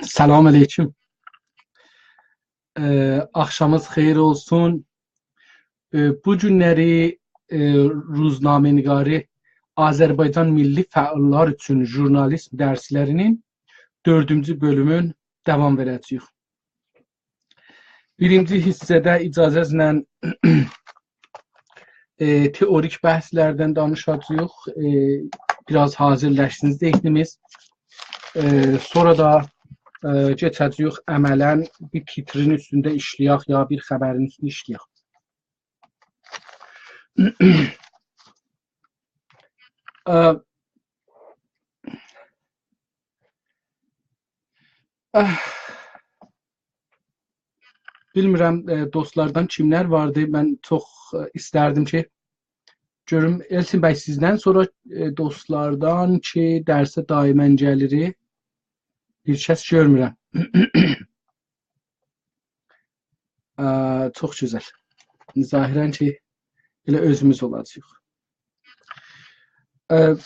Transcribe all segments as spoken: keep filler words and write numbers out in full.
سلام علیکم. ائ، آخشامینیز خئییر اولسون. ائ، بو گونلری، ائ، روزنامه‌نگاری، آذربایجان میللی فعاللار اوچون ژورنالیسم درسلری‌نین دؤردونجو بؤلومون داوام وئره‌جه‌ییک. بیرینجی حیصه‌ده اجازه‌نیزله، ائ، تئوریک بحثلردن دانیشاجاغیق. ائ، بیر آز حاضرلاشسین ذهنیمیز. ائ، سونرا دا، ائ، کئچه‌جه‌ییک عملاً بیر تیترین اوستونده ایشله‌یک، یا بیر خبرین اوستونده ایشله‌یک. ائ، اه، بیلمیرم، ائ، دوستلاردان کیملر واردی. من چوخ، ائ، ایستردیم کی، گؤروم، ائلچین بی، سیزدن سونرا، ائ، دوستلاردان کی، درسه دائماً گلیر، بیر کس گؤرمورم. اه، چوخ گؤزل. ظاهراً کی، ائله اؤزوموز اولاجاغیق. اه،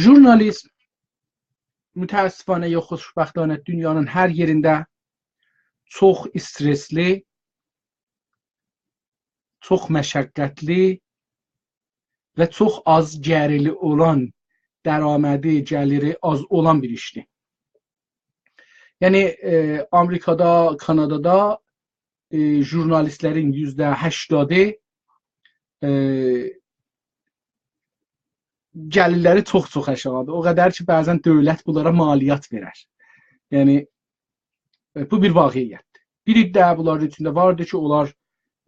ژورنالیسم متأسفانه یا خوشبختانه دونیانین هر یئرینده چوخ استرسلی، چوخ مشقتلی و چوخ آز گلیری اولان، درآمدی، گلیری آز اولان بیر ایشدیر. یعنی، ائ، آمریکادا، کانادادا، ائ، ژورنالیستلرین یوزده هشتادی، ائ، گلیرلری چوخ-چوخ آشاغیدیر. او قدر کی، بعضاً دؤولت بونلارا مالیات وئرر. یعنی، ائ، بو بیر واقعیتدیر. بیر عده بونلارین ایچینده واردیر کی، اونلار،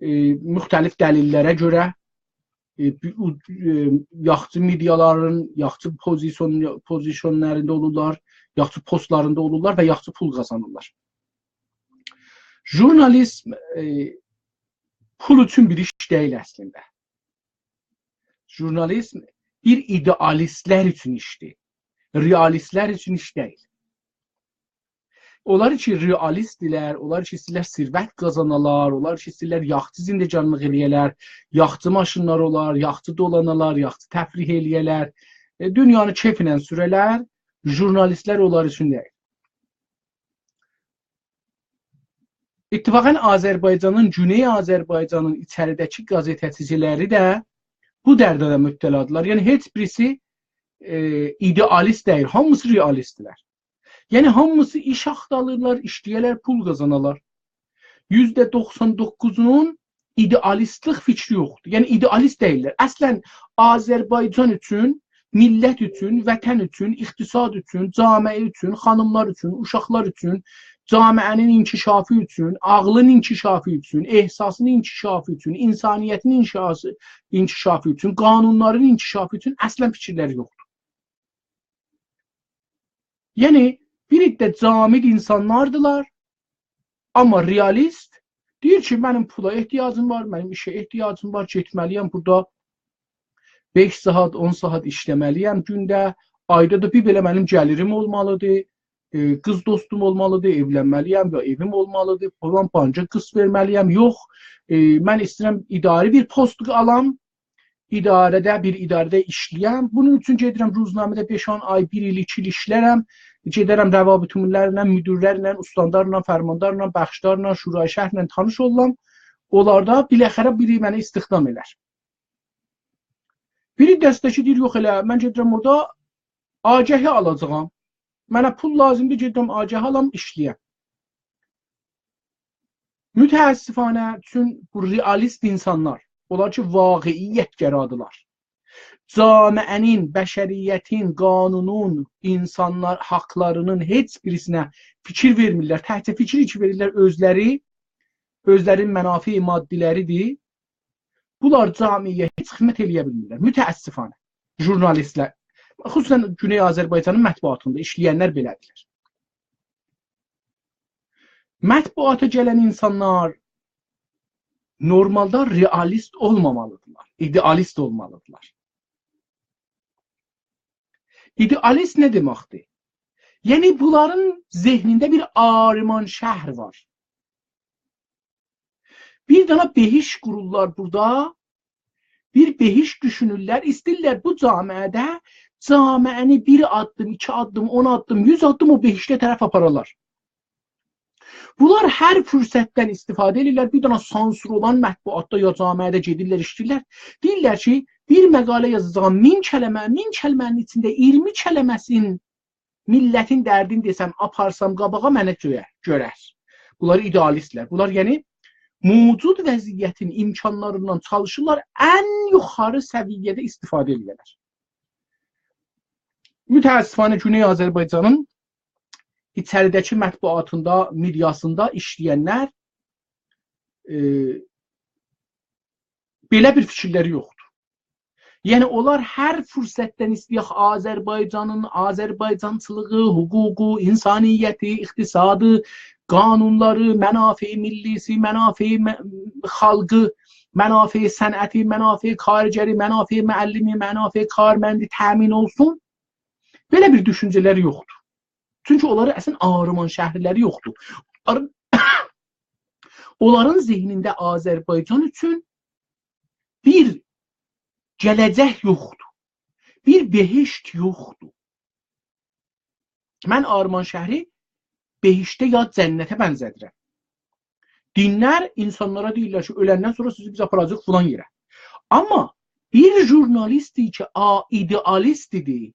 ائ، مختلف دلیللره گؤره، ائ، بو-، او-، ائ، یاخچی مئدیالارین، یاخچی پوزیسیون-، پوزیسیونلاریندا اولورلار، یاخچی پوستلاریندا اولورلار و یاخچی پول قازانیرلار. ژورنالیسم، ائ، پول اوچون بیر ایش دئییل اصلینده. ژورنالیسم بیر ایده‌آلیستلر اوچون ایشدیر. رئالیستلر اوچون ایش دئییل. اونلار کی، رئالیستدیرلر، اونلار کی، ایسته‌ییرلر ثروت قازانالار، اونلار کی، ایسته‌ییرلر یاخچی زندگانلیق ائله‌یه‌لر، یاخچی ماشینلاری اولار، یاخچی دولانالار، یاخچی تفریح ائله‌یه‌لر، ائ، دونیانی کئفله سوره‌لر، ژورنالیستلر اونلار اوچون دئییل. اتفاقاً آذربایجانین، گونئی آذربایجانین ایچریده‌کی قازئته‌چیلری ده بو درده ده مبتلادیرلار. یعنی، هئچ بیریسی، ائ، ایده‌آلیست دئییل، هامیسی رئالیستدیرلر. یعنی، هامیسی ایش آختاریرلار، ایشله‌یه‌لر، پول قازانالار. یوزده دوخسان دوققوزونون ایده‌آلیستلیک فیکری یوخدور. یعنی، ایده‌آلیست دئییللر. اصلاً، آذربایجان اوچون، میللت اوچون، وطن اوچون، اقتصاد اوچون، جامعه اوچون، خانیملار اوچون، اوشاقلار اوچون، جامعه‌نین انکشافی اوچون، عقلین انکشافی اوچون، احساسین انکشافی اوچون، انسانیتین انکشافی، انکشافی اوچون، قانونلارین انکشافی اوچون اصلاً فیکیرلری یوخدور. یعنی، بیر عده جامد اینسانلاردیلار، آمما رئالیست دئییر کی، منیم پولا احتیاجیم وار، منیم ایشه احتیاجیم وار، گئتمه‌لی‌یم، بورادا بئش ساعات، اون ساعات ایشله‌مه‌لی‌یم گونده، آیدا دا بیر بئله منیم گلیریم اولمالیدیر، ائ، قیز دوستوم اولمالیدیر، ائولنمه‌لی‌یم یا ائویم اولمالیدیر، فلان بانکا قسط وئرمه‌لی‌یم. یوخ، ائ، من ایسته‌ییرم اداری بیر پست آلام، اداره‌ده، بیر اداره‌ده ایشله‌یم. بونون اوچون گئدیرم روزنامه‌ده بئش-اون آی، بیر ایل، ایکی ایل ایشلرم. گئدرم روابط عمومی‌لرله، مدیرلرله، استاندارلا، فرماندارلا، بخشدارلا، شورای شهرله تانیش اولام. اونلاردا بالاخره بیری منی استخدام ائلر. بیری دسته‌کی دئییر، یوخ ائله، من گئدیرم اورادا آگهی آلاجاغام. منه پول لازیمدیر، گئدیرم آگهی آلام، ایشله‌یم. متأسفانه، چون بو رئالیست اینسانلار، اونلار کی، واقعیت‌گرادیلار، جامعه‌نین، بشریتین، قانونون، اینسانلار حاقلارینین هئچ بیریسینه فیکیر وئرمیرلر. تکجه فیکیر کی وئریرلر اؤزلری، اؤزلرین منافع مادی‌لریدیر. بونلار جامعه‌یه هئچ خدمت ائله‌یه بیلمیرلر. متأسفانه. ژورنالیستلر، خصوصاً گونئی آذربایجانین مطبوعاتیندا ایشله‌ینلر بئله‌دیرلر. مطبوعاتا گلن اینسانلار نورمالدا رئالیست اولمامالیدیرلار، ایده‌آلیست اولمالیدیرلار. ایده‌آلیست نه دئمکدیر؟ یعنی، بونلارین ذهنینده بیر آرمان‌شهر وار. بیر دنه بهشت قورورلار بورادا. بیر بهشت دوشونورلر، ایسته‌ییرلر بو جامعه‌ده جامعه‌نی بیر آددیم، ایکی آددیم، اون آددیم، یوز آددیم او بهشته طرف آپارالار. بونلار هر فرصتدن استفاده ائدیرلر. بیر دنه سانسور اولان مطبوعاتدا یا جامعه‌ده گئدیرلر، ایشله‌ییرلر. دئییرلر کی، بیر مقاله یازاجاغام، مین کلمه، مین کلمه‌نین ایچینده اییرمی کلمه‌سین میللتین دردینی دئسم، آپارسام قاباغا، منه گؤره-، گؤرر. بونلار ایده‌آلیستلر. بونلار، یعنی، موجود وضعیتین امکانلاریندان چالیشیرلار ان یوخاری سویه‌ده استفاده ائده‌لر. متأسفانه گونئی آذربایجانین ایچریده‌کی مطبوعاتیندا، مئدیاسیندا ایشله‌ینلر، ائ، بئله بیر فیکیرلری یوخدور. یعنی، اونلار هر فرصتدن ایسته‌یک آذربایجانین، آذربایجانچیلیغی، حقوقو، انسانیتی، اقتصادی، قانونلاری، منافع ملی‌سی، منافع م-، خالقی، منافع صنعتی، منافع کارگری، منافع معلمی، منافع کارمندی تأمین اولسون. بئله بیر دوشونجه‌لری یوخدور. چونکی اونلارین اصلاً آرمان‌شهری‌لری یوخدور. اونلارین، اونلارین ذهنینده آذربایجان اوچون بیر گله‌جک یوخدور. بیر بهشت یوخدور. من آرمان‌شهری بهشته یا جنته بنزه‌دیرم. دینلر اینسانلارا دئییرلر کی، اؤلندن سونرا سیزی بیز آپاراجاغیق فلان یئره. آمما بیر ژورنالیست کی، آ-، ایده‌آلیست ایدی،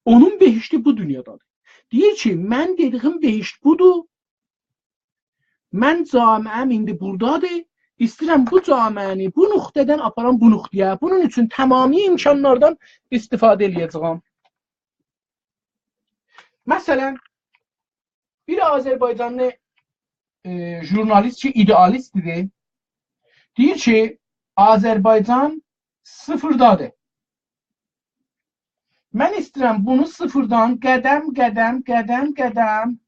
اونون بهشتی بو دونیادادیر. دئییر کی، من دئدیگیم بهشت بودور. من جامعه‌م ایندی بورادادیر. ایسته‌ییرم بو جامعه‌نی بو نقطه‌دن آپارام بو نقطه‌یه. بونون اوچون تمامی امکانلاردان استفاده ائله‌یه‌جه‌یم. مثلاً، بیر آذربایجانلی، ائ، ژورنالیست کی، ایده‌آلیست ایدی، دئییر کی، آذربایجان صفردادیر. من ایسته‌ییرم بونو صفردن قدم، قدم، قدم، قدم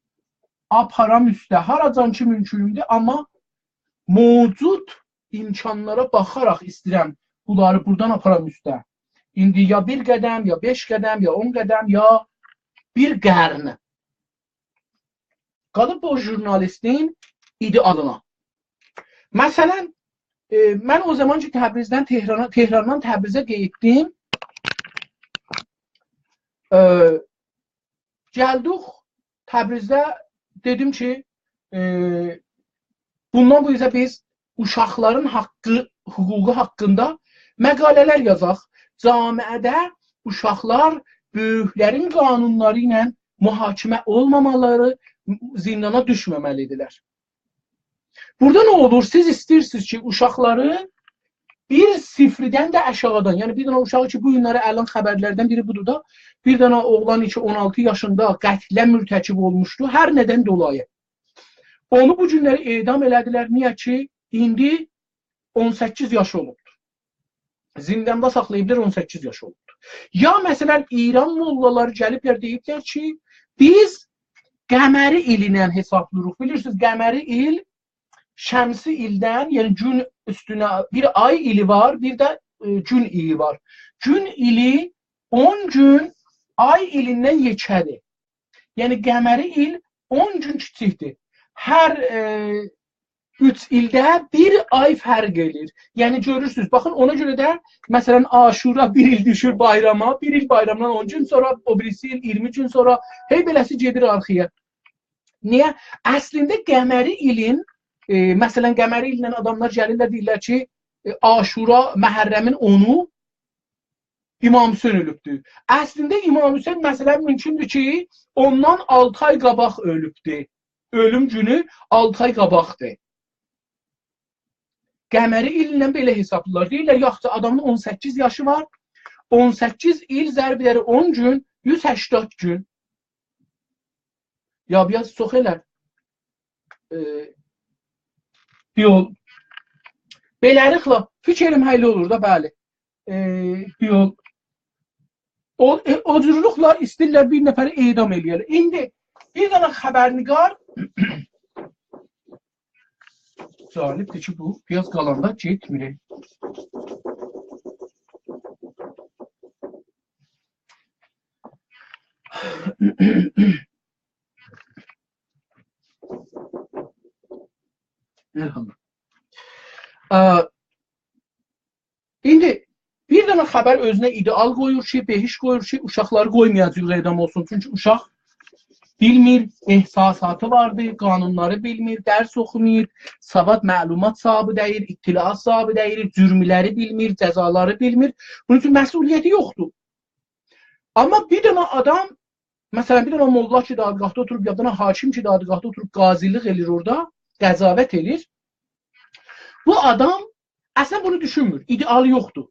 آپارام اوسته. هاراجان کی مومکوندور، آمما موجود امکانلارا باخاراق ایسته‌ییرم بونلاری بورادان آپارام اوسته. ایندی یا بیر قدم، یا بئش قدم، یا اون قدم، یا بیر قرن. قالیب او ژورنالیستین ایده‌آلینا. مثلاً، ائ، من او زامان کی، تبریزدن تهرانا، تهراندان تبریزه قاییتدیم. ائ، گلدیک تبریزده، دئدیم کی، ائ، بوندان بو اوزه بیز اوشاقلارین حاققی، حقوقو حاققیندا مقاله‌لر یازاق. جامعه‌ده اوشاقلار بؤیوکلرین قانونلاری ایله محاکمه اولمامالیلاری، زیندانا دوشمه‌مه‌لیدیرلر. بورادا نه اولور؟ سیز ایسته‌ییرسینیز کی، اوشاقلاری بیر صفردن ده آشاغیدان، یعنی بیر دنه اوشاغی کی، بو گونلری الان خبرلردن بیری بودور دا، بیر دنه اوغلان کی، اون آلتی یاشیندا قتله مرتکب اولموشدو، هر ندن دولایی. اونو بو گونلری اعدام ائله‌دیلر. نییه کی، ایندی اون سککیز یاشی اولوبدور. زینداندا ساخلاییبلار، اون سککیز یاشی اولوبدور. یا، مثلاً، ایران موللالاری گلیبلر، دئییبلر کی، بیز قمری ایل ایله حسابلاییریق. بیلیرسینیز، قمری ایل شمسی ایلدن، یعنی گون اوستونه، بیر آی ایلی وار، بیر ده، ائ، گون ایلی وار. گون ایلی اون گون آی ایلیندن یئکه‌دیر. یعنی قمری ایل اون گون کیچیکدیر. هر، ائ، اوچ ایلده بیر آی فرق ائله‌ییر. یعنی گؤرورسونوز، باخین، اونا گؤره ده، مثلاً، عاشورا بیر ایل دوشور بایراما، بیر ایل بایرامدان اون گون سونرا، او بیریسی ایل اییرمی گون سونرا، هئی بئله‌سی گئدیر آرخایا. نییه؟ اصلینده قمری ایلین، ائ، مثلاً، قمری ایلینن آداملار گلیرلر، دئییرلر کی، ائ، عاشورا محرمین اونو امام حسین اؤلوبدور. اصلینده امام حسین، مثلاً، مومکوندور کی، اوندان آلتی آی قاباق اؤلوبدور. اؤلوم گونو آلتی آی قاباقدیر. قمری ایلینن بئله حسابلاییرلار. دئییرلر، یاخشی، آدامین اون سککیز یاشی وار. اون سککیز ایل ضرب ائدر اون گون، یوز سکسن گون. یا، بیر آز چوخ ائله. ائ، یول. بئله‌لیکله، فیکریم هله اولور دا، بلی. ائ، یول. او، ائ، او جورلوکلا ایسته‌ییرلر بیر نفری اعدام ائله‌یه‌لر. ایندی بیر دنه خبرنگار، جالبدیر کی، بو بیر آز قالاندا گئتمیر. الحمدلله. ا، ایندی بیر دنه خبر اؤزونه ایده‌آل قویور کی، بهشت قویور کی، اوشاقلاری قویمایاجاغیق اعدام اولسون. چونکی اوشاق بیلمیر، احساساتی واردیر، قانونلاری بیلمیر، درس اوخومور، سواد، معلومات صاحیبی دئییل، اطلاعات صاحیبی دئییل، جرملری بیلمیر، جزالاری بیلمیر. بونون اوچون مسئولیتی یوخدور. آمما بیر دنه آدام، مثلا، بیر دنه موللا کی، دادگاهدا اوتوروب، یا بیر دنه حاکم کی، دادگاهدا اوتوروب قاضیلیق ائله‌ییر اورادا، قضاوت ائله‌ییر. بو آدام اصلا بونو دوشونمور، ایده‌آلی یوخدور.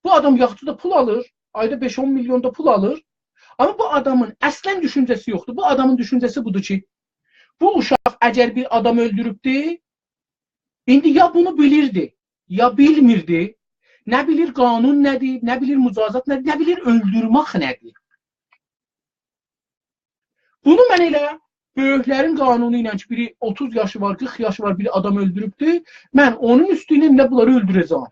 بو آدام یاخشی دا پول آلیر، آیدا بئش-اون میلیون دا پول آلیر. آمما بو آدامین اصلا دوشونجه‌سی یوخدور. بو آدامین دوشونجه‌سی بودور کی، بو اوشاق اگر بیر آدام اؤلدوروبدو، ایندی یا بونو بیلیردی، یا بیلمیردی. نه بیلیر قانون نه‌دیر، نه بیلیر مجازات نه‌دیر، نه بیلیر اؤلدورمک نه‌دیر. بونو من ائله بؤیوکلرین قانونو ایله کی، بیری اوتوز یاشی وار، قیرخ یاشی وار، بیری آدام اؤلدوروبدو، من اونون اوستو ایله ده بونلاری اؤلدوره‌جم.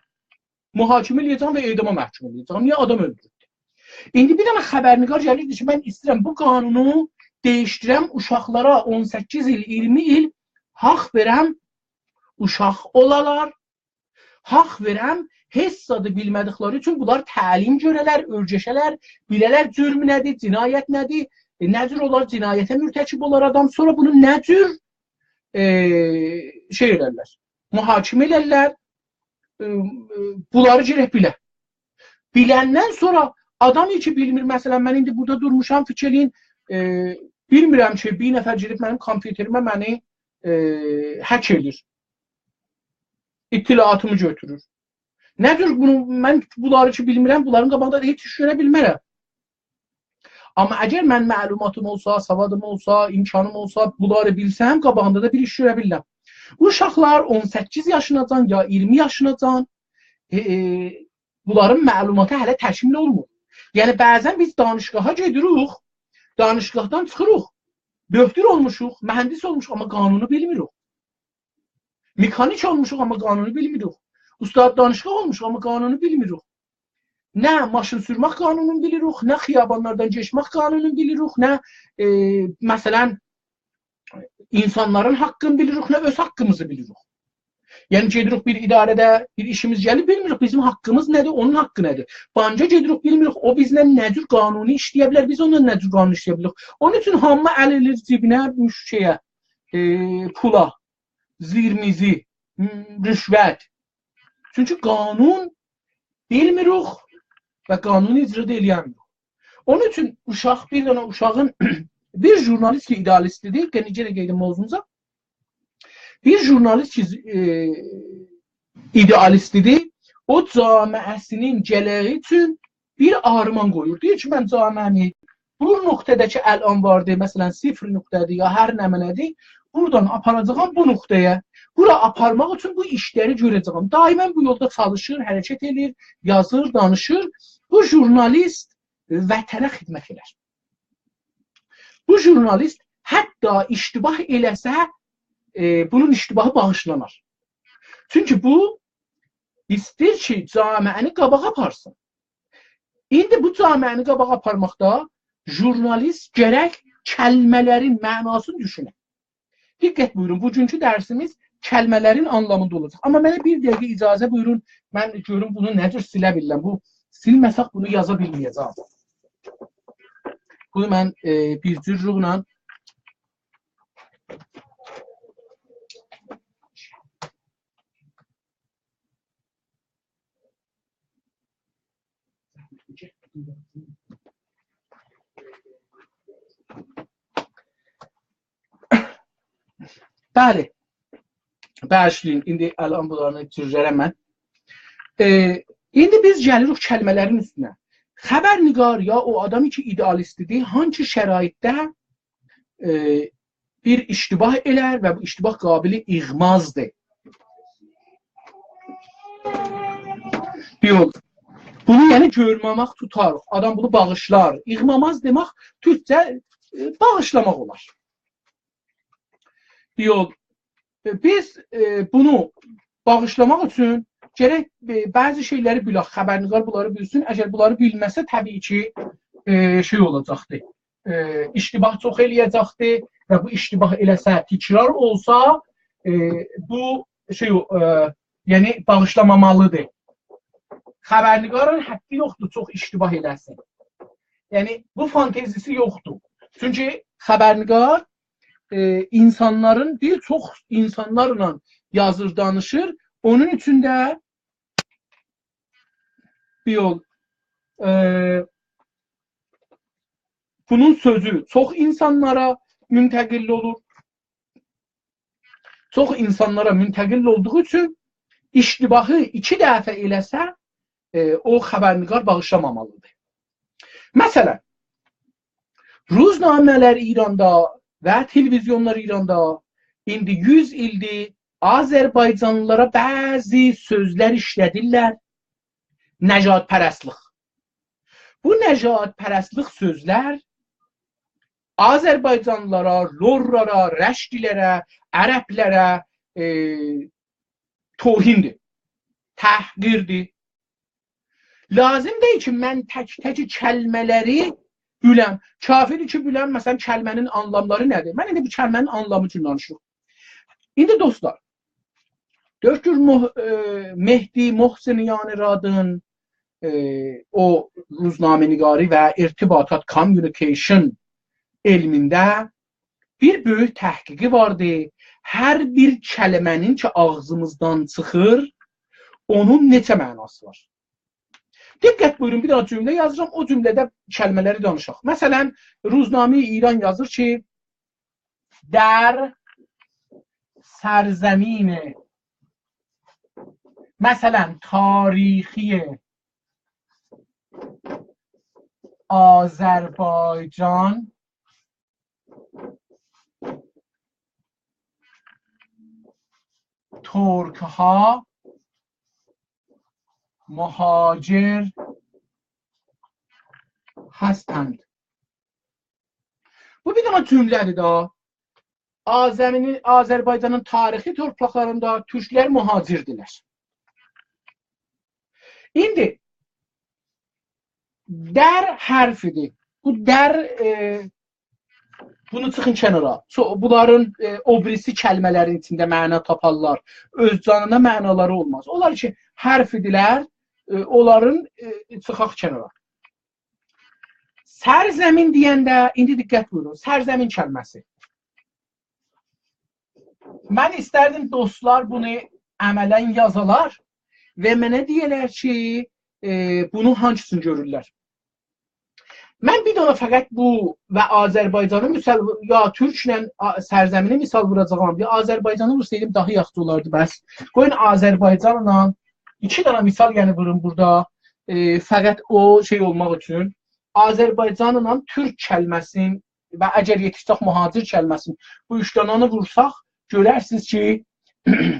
محاکمه ائله‌یه‌جم و اعداما محکوم ائله‌یه‌جم. نییه؟ آدام اؤلدوروبدو. ایندی بیر دنه خبرنگار گلیر، دئییر کی، من ایسته‌ییرم بو قانونو دییشدیرم، اوشاقلارا اون سککیز ایل، اییرمی ایل حاق وئرم، اوشاق اولالار، حاق وئرم، هئچ زادی بیلمه‌دیکلری اوچون بونلار تعلیم گؤره‌لر، اؤیرشه‌لر، بیله‌لر جرم نه‌دیر، جنایت نه‌دیر، ائ، نه جور اولار جنایته مرتکب اولار آدام، سونرا بونو نه جور، ائ، شئی ائلرلر، محاکمه ائلرلر، ائ، ائ، بونلاری گرک بیله. بیلندن سونرا آدام کی بیلمیر، مثلا، من ایندی بورادا دورموشام، فیکیر ائله‌یین، ائ، بیلمیرم کی، بیر نفر گیریب منیم کامپیوتریمه منی، ائ، هک ائله‌ییر. اطلاعاتیمی گؤتورور. نه جور بونو، من بونلاری کی بیلمیرم، بونلارین قاباغیندا دا هئچ ایش گؤره بیلمرم. آمما اگر من معلوماتیم اولسا، سوادیم اولسا، امکانیم اولسا، بونلاری بیلسم، قاباغیندا دا بیر ایش گؤره بیلیرم. بو اوشاقلار اون سککیز یاشیناجان یا اییرمی یاشیناجان، ائ، ائ، بونلارین معلوماتی هله تکمیل اولمور. یعنی، بعضا بیز دانشگاها گئدیریک، دانشگاهدان چیخیریق، دؤکتور اولموشوق، مهندس اولموشوق، آمما قانونو بیلمیریک. مکانیک اولموشوق، آمما قانونو بیلمیریک. اوستاد دانشگاه اولموشوق، آمما قانونو بیلمیریک. نه ماشین سورمک قانونونو بیلیریک، نه خیابانلاردان کئچمک قانونونو بیلیریک، نه، ائ، مثلا، اینسانلارین حاققینی بیلیریک، نه اؤز حاققیمیزی بیلیریک. یعنی، گئدیریک بیر اداره‌ده، بیر ایشیمیز گلیر، بیلمیریک بیزیم حاققیمیز نه‌دیر، اونون حاققی نه‌دیر. بانکا گئدیریک، بیلمیریک او بیزله نه جور قانونی ایشله‌یه بیلر، بیز اونونلا نه جور قانونی ایشله‌یه بیلریک. اونون اوچون هامی ال ائله‌ییر جیبینه، بو شئیه، ائ، پولا، زیرمیزی، م، رشوت. چونکی قانون بیلمیریک و قانونو اجرا دا ائله‌یه‌میریک. اونون اوچون اوشاق، بیر دنه اوشاغین، بیر ژورنالیست کی، ایده‌آلیستیدیر، یئنه، یئنه قئییدیم موضوعوموزا. بیر ژورنالیست کی، ائ، ایده‌آلیستیدیر، او جامعه‌سینین گله‌یی اوچون بیر آرمان قویور. دئییر کی، من جامعه‌می بو نقطه‌ده کی، الان واردی، مثلا، صفر نقطه‌دیر یا هر نمنه‌دیر، بورادان آپاراجاغام بو نقطه‌یه. بورا آپارماق اوچون بو ایشلری گؤره‌جه‌یم. دائما بو یولدا چالیشیر، حرکت ائله‌ییر، یازیر، دانیشیر. بو ژورنالیست وطنه خدمت ائلر. بو ژورنالیست حتی اشتباه ائله‌سه، ائ، بونون اشتباهی باغیشلانار. چونکی بو ایسته‌ییر کی، جامعه‌نی قاباغا آپارسین. ایندی بو جامعه‌نی قاباغا آپارماقدا ژورنالیست گرک کلمه‌لرین معناسینی دوشونه. دقت بویورون، بوگونکو درسیمیز کلمه‌لرین آنلامیندا اولاجاق. آمما منه بیر دقیقه اجازه بویورون، من گؤروم بونو نه جور سیله بیلیرم. بو، سیلمه‌سک بونو یازا بیلمه‌یه‌جم. بونو من، ائ، بیر جورلوقلا بلی. باغیشلایین، ایندی الان بونلارینی جورلرم من. ائ، ایندی بیز گلیریک کلمه‌لرین اوستونه. خبرنگار یا او آدام کی، ایده‌آلیستیدیر، هانسی شرایطده، ائ، بیر اشتباه ائلر و بو اشتباه قابل اغمازدیر. بیر یول. بونو، یعنی، گؤرمه‌مک توتار. آدام بونو باغیشلار. اغماز دئمک تورکجه، ائ، باغیشلاماق اولار. بیر یول. ائ، بیز، ائ، بونو باغیشلاماق اوچون گرک، ائ، بعضی شئیلری بیلک، خبرنگار بونلاری بیلسین. اگر بونلاری بیلمه‌سه، طبیعی کی، ائ، شئی اولاجاقدیر. ائ، اشتباه چوخ ائله‌یه‌جکدیر و بو اشتباه ائله‌سه، تکرار اولسا، ائ، بو شئی، ائ، یعنی باغیشلامامالیدیر. خبرنگارین حقی یوخدور چوخ اشتباه ائله‌سین. یعنی، بو فانتزی‌سی یوخدور. چونکی خبرنگار، ائ، اینسانلارین، بیر چوخ اینسانلارلا یازیر، دانیشیر. اونون اوچون ده بیر یول، ائ، بونون سؤزو چوخ اینسانلارا منتقل اولور. چوخ اینسانلارا منتقل اولدوغو اوچون اشتباهی ایکی دفعه ائله‌سه، ائ، او خبرنگار باغیشلامامالیدیر. مثلا، روزنامه‌لر ایراندا و تلویزیونلار ایراندا ایندی یوز ایلدیر آذربایجانلیلارا بعضی سؤزلر ایشله‌دیرلر. نژادپرستلیک. بو نژادپرستلیک سؤزلر آذربایجانلیلارا، لورلارا، رشتیلره، عربلره، ائ، توهین‌دیر، تحقیردیر. لازیم دئییل کی، من تک‌تک کلمه‌لری بیلم. کافی‌دیر کی، بیلم، مثلا، کلمه‌نین آنلاملاری نه‌دیر؟ من ایندی بو کلمه‌نین آنلامی اوچون دانیشیرام. ایندی دوستلار، دکتر مح-، ائ، مهدی محسنیان رادین، ائ، او روزنامه‌نگاری و ارتباطات، communication علمینده بیر بؤیوک تحقیقی واردی. هر بیر کلمه‌نین کی، آغزیمیزدان چیخیر، اونون نئچه معناسی وار. دقت بویورون، بیر دنه جمله یازیرام، او جمله‌ده کلمه‌لری دانیشاق. مثلا، روزنامه ایران یازیر کی، در سرزمین، مثلا، تاریخی آذربایجان، ترک‌ها مهاجر هستند. بو بیر دنه جمله‌دیر ده. آذرین، آذربایجانین تاریخی تورپاقلاریندا تورکلر مهاجردیلر. ایندی در حرفی‌دیر. بو در، ائ، بونو چیخین کنارا. سو-، بونلارین، ائ، او بیریسی کلمه‌لرین ایچینده معنا تاپارلار. اؤز جانینا معنالاری اولماز. اونلار کی، حرفی‌دیرلر، ائ، اونلارین، ائ، چیخاق کنارا. سرزمین دئینده، ایندی دقت بویورون، سرزمین کلمه‌سی. من ایستردیم دوستلار بونو عملا یازالار و منه دئیه‌لر کی، ائ، بونو هانسینی گؤرورلر. من بیر دنه فقط بو و آذربایجانی مثال، یا تورکله آ-، سرزمینی مثال ووراجاغام، یا آذربایجانی وورسایدیم داها یاخشی اولاردی. بس قویون آذربایجانلا ایکی دنه مثال، یعنی، ووروم بورادا. ائ، فقط او شئی اولماق اوچون آذربایجانلا تورک کلمه‌سینی و اگر یئتیشسک مهاجر کلمه‌سینی، بو اوچ دنه‌نی وورساق، گؤررسینیز کی،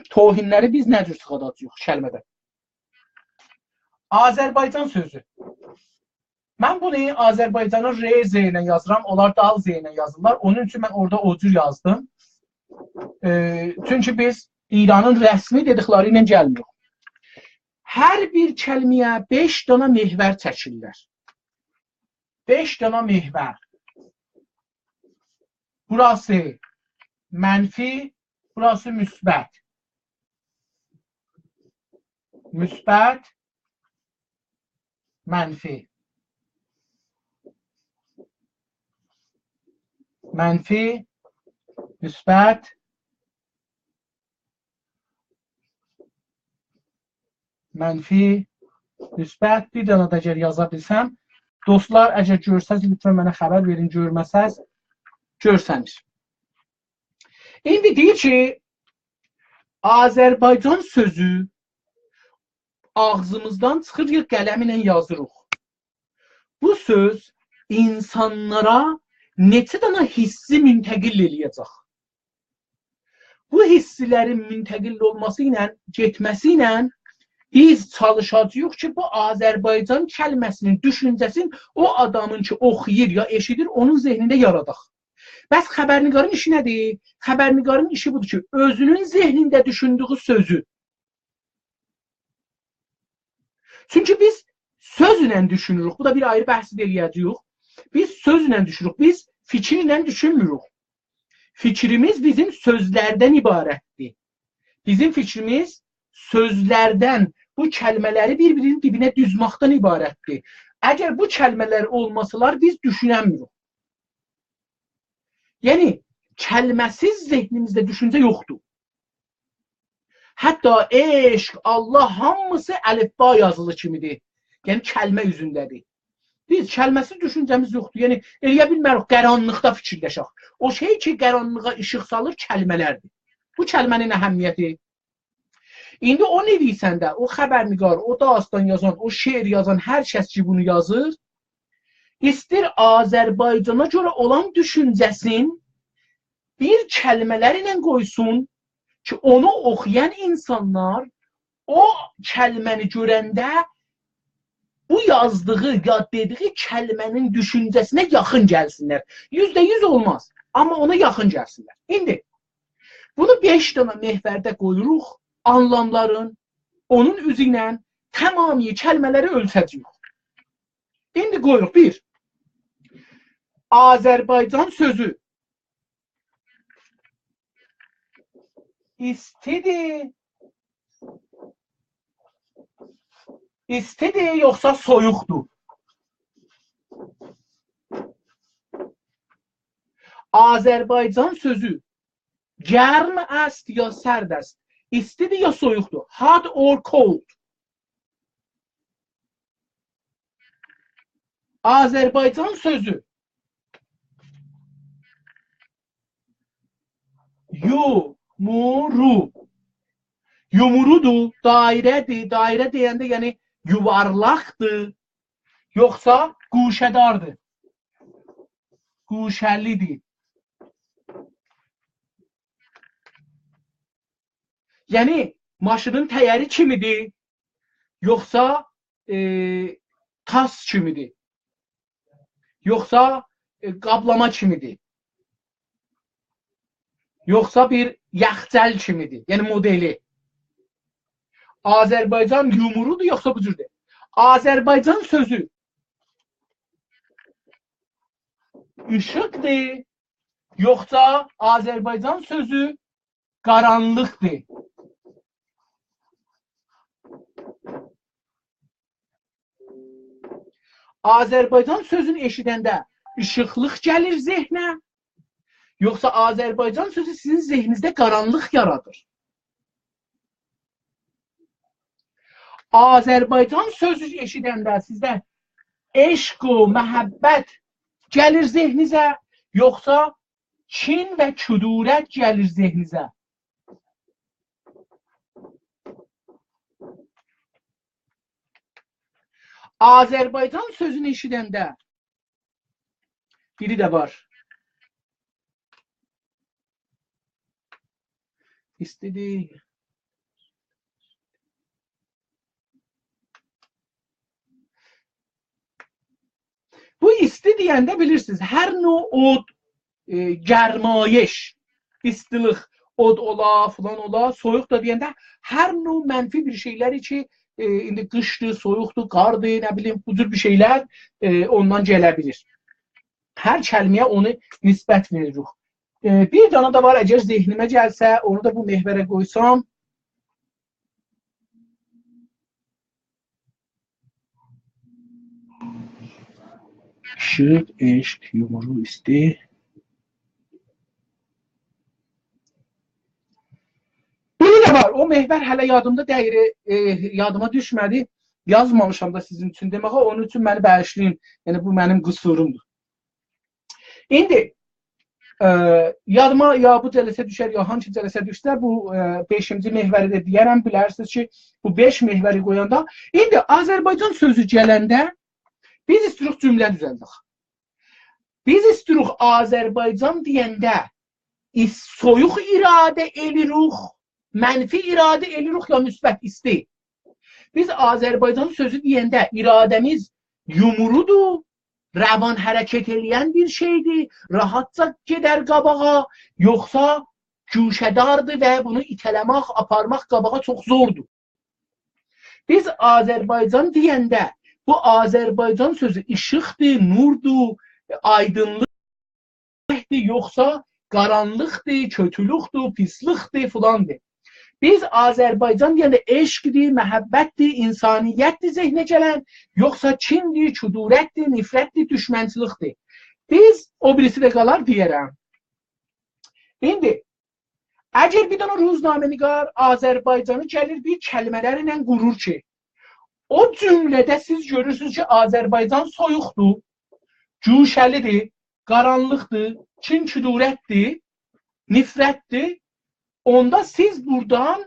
توهین‌لری بیز نه جور چیخاداجاغیق کلمه‌دن. آذربایجان سؤزو. من بونو آذربایجانی ر ز ایله یازیرام، اونلار دال ز ایله یازیرلار. اونون اوچون من اورادا او جور یازدیم. ائ، چونکی بیز ایرانین رسمی دئدیکلری ایله گلمیریک. هر بیر کلمه‌یه بئش دنه محور چکیرلر. بئش دنه محور. بوراسی منفی، بوراسی مثبت. مثبت، منفی. منفی، مثبت، منفی، مثبت. بیر دنه ده اگر یازا بیلسم. دوستلار، اگر گؤرسز، لطفا منه خبر وئرین، گؤرمه‌سز، گؤرسنیر. ایندی دئییر کی، آذربایجان سؤزو آغزیمیزدان چیخیر، یا قلم ایله یازیریق. بو سؤز اینسانلارا نئچه دنه حسی منتقل ائله‌یه‌جک؟ بو حسلرین منتقل اولماسی ایله، گئتمه‌سی ایله بیز چالیشاجاغیق کی، بو آذربایجان کلمه‌سینین دوشونجه‌سینی او آدامین کی، اوخویور یا ائشیدیر، اونون ذهنینده یاراداق. بس خبرنگارین ایشی نه‌دیر؟ خبرنگارین ایشی بودور کی، اؤزونون ذهنینده دوشوندویو سؤزو. چونکی بیز سؤزله دوشونوروک. بو دا بیر آیری بحث ائله‌یه‌جه‌ییک. بیز سؤزله دوشونوروک. بیز فیکیرله دوشونموروک. فیکریمیز بیزیم سؤزلردن عبارتدیر. بیزیم فیکریمیز سؤزلردن، بو کلمه‌لری بیر-بیرینین دیبینه دوزمکدن عبارتدیر. اگر بو کلمه‌لر اولماسالار، بیز دوشونه‌میریک. یعنی، کلمه‌سیز ذهنیمیزده دوشونجه یوخدور. حتی عشق، الله، هامیسی الفبا یازیلی کیمیدیر. یعنی، کلمه اوزونده‌دیر. بیز کلمه‌سیز دوشونجه‌میز یوخدور. یعنی، ائلیه بیلمه‌ریک قارانلیقدا فیکیرلشک. او شئی کی، قارانلیغا ایشیق سالیر، کلمه‌لردیر. بو کلمه‌نین اهمیتی. ایندی او نویسنده، او خبرنگار، او داستان یازان، او شعر یازان، هر کس کی، بونو یازیر، ایستیر آذربایجانا گؤره اولان دوشونجه‌سین بیر کلمه‌لر ایله قویسون کی، اونو اوخویان اینسانلار او کلمه‌نی گؤرنده بو یازدیغی یا دئدیگی کلمه‌نین دوشونجه‌سینه یاخین گلسینلر. یوزده یوز اولماز، آمما اونا یاخین گلسینلر. ایندی بونو بئش دنه محورده قویوروق، آنلاملارین، اونون اوزو ایله تمامی کلمه‌لری اؤلچه‌جه‌ییک. ایندی قویوروق. بیر، آذربایجان سؤزو. ایستیدیر. ایستیدیر، یوخسا سویوقدور؟ آذربایجان سؤزو گرم است یا سرد است؟ ایستیدیر یا سویوقدور؟ Hot or cold؟ آذربایجان سؤزو یومورو. یومورودور، دایره‌دیر. دایره دئینده، یعنی، یووارلاقدیر، یوخسا گوشه‌داردیر؟ گوشه‌لیدیر. یعنی، ماشینین تایری کیمیدیر، یوخسا، ائ، تاس کیمیدیر؟ یوخسا، ائ، قابلاما کیمیدیر؟ یوخسا بیر یخچال کیمیدیر؟ یعنی مدلی. آذربایجان یومورودور، یوخسا بو جوردور؟ آذربایجان سؤزو ایشیقدیر، یوخسا آذربایجان سؤزو قارانلیقدیر؟ آذربایجان سؤزونو ائشیدنده ایشیقلیق گلیر ذهنه، یوخسا آذربایجان سؤزو سیزین ذهنینیزده قارانلیق یارادیر؟ آذربایجان سؤزو ائشیدنده سیزده عشق و محبت گلیر ذهنینیزه، یوخسا کین و کدورت گلیر ذهنینیزه؟ آذربایجان سؤزونو ائشیدنده، بیری ده وار. ایستیدیر. بو ایستی دئینده بیلیرسینیز، هر نوع اود، ائ، گرمایش، ایستیلیک، اود اولا، فلان اولا، سویوق دا دئینده هر نوع منفی بیر شئیلری کی، ائ، ایندی قیشدیر، سویوقدور، قاردیر، نه بیلیم، بو جور بیر شئیلر، ائ، اوندان گله بیلیر. هر کلمه‌یه اونو نسبت وئریریک. ائ، بیر دنه ده وار، اگر ذهنیمه گلسه، اونو دا بو محوره قویسام. ایشیق، عشق، یومرو، ایستی. بونو دا وار. او محور هله یادیمدا دئییل، ائ، یادیما دوشمه‌دی. یازمامیشام دا سیزین اوچون دئمه‌یه، اونون اوچون منی باغیشلایین. یعنی، بو منیم قصورومدور. ایندی، ائ، یادیما یا بو جلسه دوشر، یا هانسی جلسه دوشسه، بو، ائ، بئشینجی محوری ده دئیه‌رم، بیلرسینیز کی، بو بئش محوری قویاندا، ایندی آذربایجان سؤزو گلنده بیز ایستیروخ جمله دوزلدک. بیز ایستیروخ آذربایجان دئینده ایس-، سویوق ایراده ائلیروخ، منفی ایراده ائلیروخ یا مثبت ایستی؟ بیز آذربایجان سؤزو دئینده ایراده‌میز یومرودور، روان حرکت ائله‌ین بیر شئیدیر، راحتجا گئدر قاباغا، یوخسا گوشه‌داردیر و بونو ایته‌له‌مک، آپارماق قاباغا چوخ زوردور. بیز آذربایجان دئینده بو آذربایجان سؤزو ایشیقدیر، نوردور، آیدینلیق یوخسا قارانلیقدیر، کؤتولوکدور، پیسلیکدیر، فلاندیر. بیز آذربایجان دئینده عشقدیر، محبتدیر، انسانیتدیر ذهنه گلن، یوخسا کیندیر، کدورتدیر، نفرتدیر، دوشمنچیلیکدیر؟ بیز او بیریسی ده قالار دئیه‌رم. ایندی، اگر بیر دنه روزنامه‌نگار آذربایجانی گلیر بیر کلمه‌لرله قورور کی، او جمله‌ده سیز گؤرورسونوز کی، آذربایجان سویوقدور، گوشه‌لیدیر، قارانلیقدیر، کین-کدورتدیر، نفرتدیر، اوندا سیز بورادان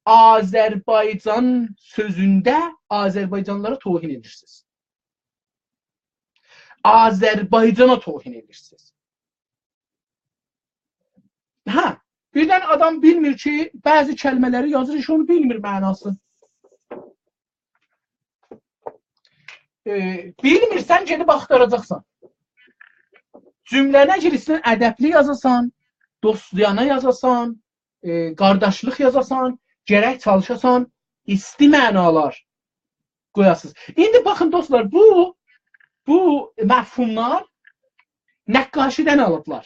آذربایجان سؤزونده آذربایجانلیلارا توهین ائدیرسینیز. آذربایجانا توهین ائدیرسینیز. هه، بیردن آدام بیلمیر کی، بعضی کلمه‌لری یازیر، هئچ اونو بیلمیر معناسینی. ائ، بیلمیرسن، گئدیب آختاراجاقسان. جمله‌نی اگر ایسته‌ییرسن ادبلی یازاسان، دوستانه یازاسان، ائ، قارداشلیق یازاسان، گرک چالیشاسان، ایستی معنالار قویاسینیز. ایندی باخین دوستلار، بو، بو مفهوملار نقاشی‌دن آلیبلار.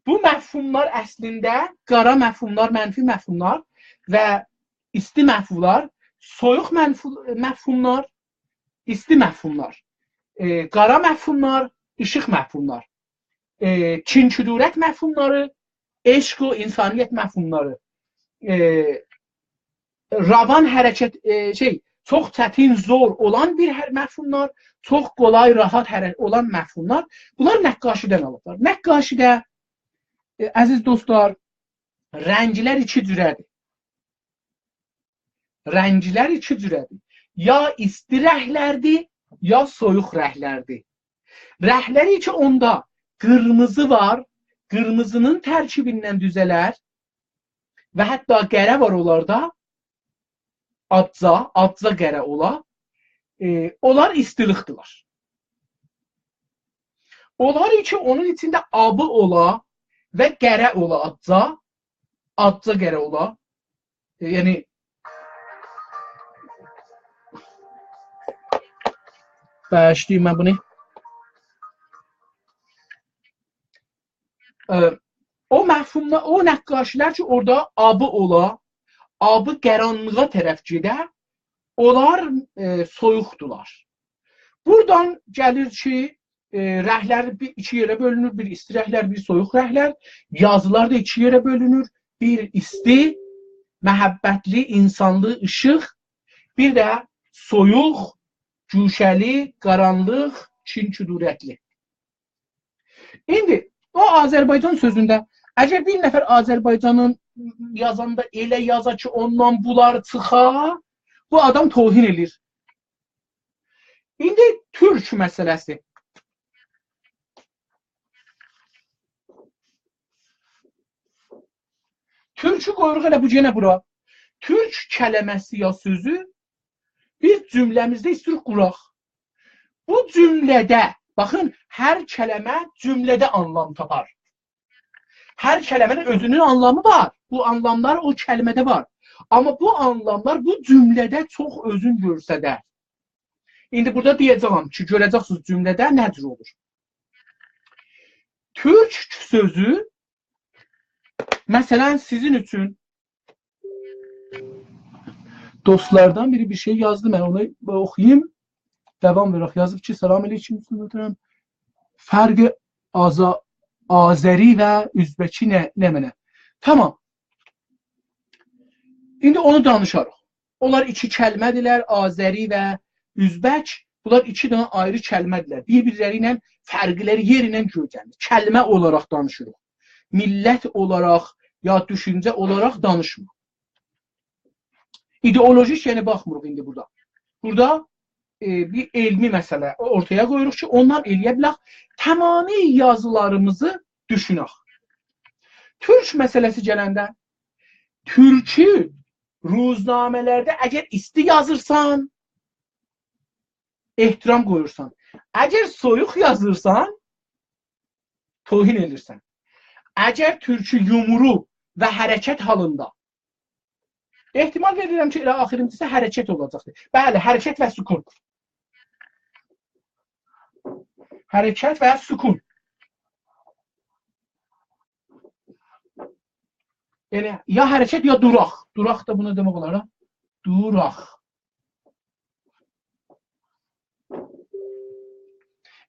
بو مفهوملار اصلینده قارا مفهوملار، منفی مفهوملار و ایستی مفهوملار، سویوق منفو-، مفهوملار، ایستی مفهوملار، ائ، قارا مفهوملار، ایشیق مفهوملار، ائ، کین-کدورت مفهوملاری، عشق و انسانیت مفهوملاری، ائ، روان حرکت، ائ، شئی، چوخ چتین، زور اولان بیر هر-، مفهوملار، چوخ قولای، راحت حرکت اولان مفهوملار. بونلار نقاشی‌دن آلیبلار. نقاشی‌ده، ائ، عزیز دوستلار، رنگلر ایکی جوره‌دیر. رنگلر ایکی جوره‌دیر. یا ایستی رنگلردیر، یا سویوق رنگلردیر. رنگلری کی، اوندا قیرمیزی وار، قیرمیزی‌نین ترکیبیندن دوزه‌لر و حتی قره وار اونلاردا، آزجا، آزجا قره اولا، ائ، اونلار ایستیلیکدیرلر. اونلار کی، اونون ایچینده آبی اولا و قره اولا آزجا، آزجا قره اولا. ائ، یعنی، باغیشلایین من بونو. ائ، او مفهومدا، او نقاشی‌لر کی، اورادا آبی اولا، آبی قارانلیغا طرف گئده، اونلار، ائ، سویوقدولار. بورادان گلیر کی، ائ، رنگلر بیر، ایکی یئره بؤلونور، بیر ایستی رنگلر، بیر سویوق رنگلر. یازیلار دا ایکی یئره بؤلونور. بیر ایستی، محبتلی، انسانلی، ایشیق، بیر ده سویوق، گوشه‌لی، قارانلیق، کین-کدورتلی. ایندی او آذربایجان سؤزونده، اگر بیر نفر آذربایجانین یازاندا ائله یازا کی، اوندان بونلار چیخا، بو آدام توهین ائله‌ییر. ایندی تورک مسئله‌سی. تورکو قویوروق ائله بو، یئنه بورا. تورک کلمه‌سی یا سؤزو بیر جمله‌میزده ایسته‌ییریک قوراق. بو جمله‌ده، باخین، هر کلمه جمله‌ده آنلام تاپار. هر کلمه‌نین اؤزونون آنلامی وار. بو آنلاملار او کلمه‌ده وار. آمما بو آنلاملار بو جمله‌ده چوخ اؤزون گؤسترر. ایندی بورادا دئیه‌جه‌یم کی، گؤره‌جکسینیز جمله‌ده نه جور اولور. تورک سؤزو، مثلا، سیزین اوچون دوستلاردان بیری بیر شئی یازدی، من اونو اوخویوم. داوام وئرک. یازیب کی، «سلام علیکم، سلام. فرق آذا-، آذری و ازبکی نه، نمنه؟» تامام. ایندی اونو دانیشاریق. اونلار ایکی کلمه‌دیرلر، آذری و ازبک. بونلار ایکی دنه آیری کلمه‌دیرلر. بیر-بیرلری ایله فرقلری یئر ایله گؤیدنیر. کلمه اولاراق دانیشیریق. میللت اولاراق یا دوشونجه اولاراق دانیشمیریق. ایدئولوژیک، یعنی، باخمیریق ایندی بورادا. بورادا، ائ، بیر علمی مسئله اورتایا قویوروق کی، اوندان ائلیه بیلک تمامی یازیلاریمیزی دوشونک. تورک مسئله‌سی گلنده، تورکو روزنامه‌لرده اگر ایستی یازیرسان، احترام قویورسان. اگر سویوق یازیرسان، توهین ائدیرسن. اگر تورکو یومرو و حرکت حالیندا، احتمال وئریرم کی، ائله آخیرینجیسی حرکت اولاجاقدیر. بلی، حرکت و سکون. حرکت و سکون. یعنی، یا حرکت، یا دوراق. دوراق دا بونا دئمک اولار، ها؟ دوراق.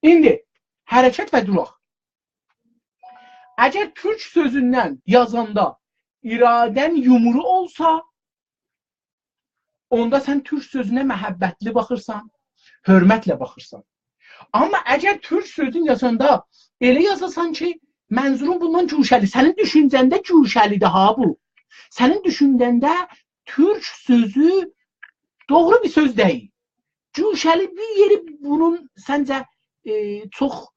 ایندی حرکت و دوراق. اگر تورک سؤزوندن یازاندا اراده‌ن یومرو اولسا، اوندا سن تورک سؤزونه محبتلی باخیرسان، حؤرمتله باخیرسان. آمما اگر تورک سؤزون یازاندا ائله یازاسان کی، منظورون بوندان گوشه‌لی، سنین دوشونجه‌نده گوشه‌لی‌دیر ها بو. سنین دوشونجه‌نده تورک سؤزو دوغرو بیر سؤز دئییل. گوشه‌لی بیر یئری بونون سنجه، ائ، چوخ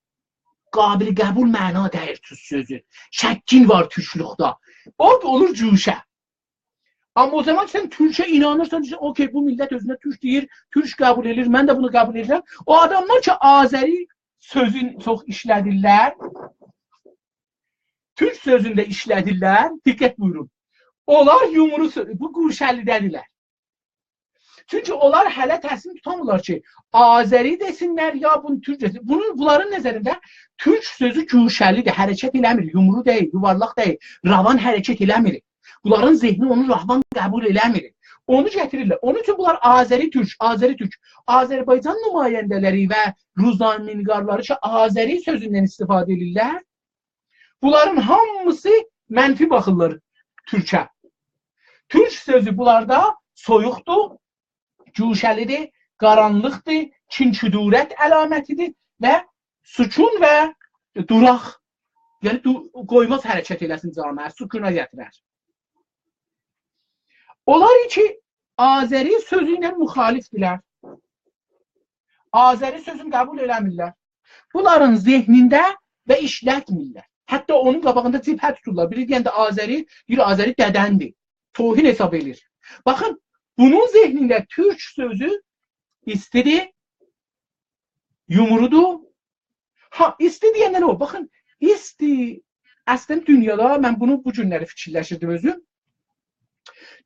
قابل قبول معنا دئییل تورک سؤزو. شکین وار تورکلوکده. او اولور گوشه. آمما او زامان سن تورکه اینانیرسان، دئییرسن، «اوکی، بو میللت اؤزونه تورک دئییر، تورک قبول ائدیر، من ده بونو قبول ائدیرم.» او آداملار کی، آذری سؤزون چوخ ایشله‌دیرلر، تورک سؤزون ده ایشله‌دیرلر، دقت بویورون. اونلار یومرو سؤ-، بو گوشه‌لی‌ده‌دیرلر. چونکی اونلار هله تصمیم توتامیرلار کی، آذری دئسینلر، یا بونو تورک دئسین. بونون، بونلارین نظرینده تورک سؤزو گوشه‌لی‌دیر، حرکت ائله‌میر، یومرو دئییل، یووارلاق دئییل، روان حرکت ائله‌میر. بونلارین ذهنی اونو روان قبول ائله‌میر. اونو گتیریرلر. اونون اوچون بونلار آذری تورک، آذری تورک. آذربایجان نماینده‌لری و روزنامه‌نگارلاری کی، آذری سؤزوندن استفاده ائدیرلر، بونلارین هامیسی منفی باخیرلار تورکه. تورک سؤزو بونلاردا سویوقدور، گوشه‌لی‌دیر، قارانلیقدیر، کین-کدورت علامتی‌دیر و سکون و دوراق. یعنی، دو-، قویماز حرکت ائله‌سین جامعه، سکونا گتیرر. اونلار کی، آذری سؤزو ایله مخالفدیرلر، آذری سؤزون قبول ائله‌میرلر، بونلارین ذهنینده و ایشلتمیرلر. حتی اونون قاباغیندا جبهه توتورلار. بیری دئینده آذری، دئییر، «آذری دده‌ندیر.» توهین حساب ائله‌ییر. باخین، بونون ذهنینده تورک سؤزو ایستی‌دیر، یومرودور. ها، ایستی دئینده نه اولور؟ باخین، ایستی اصلا دونیادا، من بونو بو گونلری فیکیرلشیردیم اؤزوم.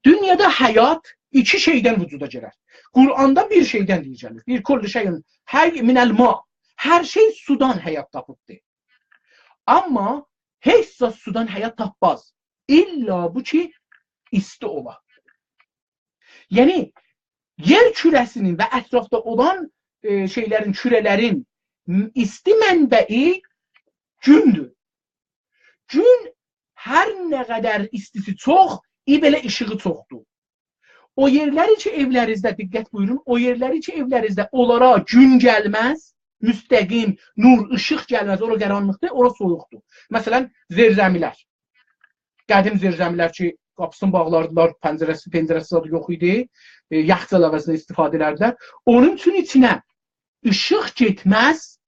دونیادا حیات ایکی شئیدن وجودا گلر. قرآندا بیر شئیدن دئییر گلیر. دئییر، «کل شیء حی من الماء.» هر شئی سودان حیات تاپیبدیر. آمما هئچ زاد سودان حیات تاپماز. الّا بو کی، ایستی اولا. یعنی، یئر کوره‌سینین و اطرافدا اولان، ائ، شئیلرین، کوره‌لرین م-، ایستی منبعی گوندور. گون هر نه قدر ایستی‌سی چوخ، ای بئله ایشیغی چوخدور. او یئرلری کی، ائولرینیزده، دقت بویورون، او یئرلری کی، ائولرینیزده اونلارا گون گلمز، مستقیم نور، ایشیق گلمز، اورا قارانلیقدیر، اورا سویوقدور. مثلا، زیرزمی‌لر. قدیم زیرزمی‌لر کی، قاپیسینی باغلاردیلار، پنجره‌سی، پنجره‌سی زادی یوخ ایدی. ائ، یخچال عوضینه استفاده ائدردیلر. اونون اوچون ایچینه ایشیق گئتمز،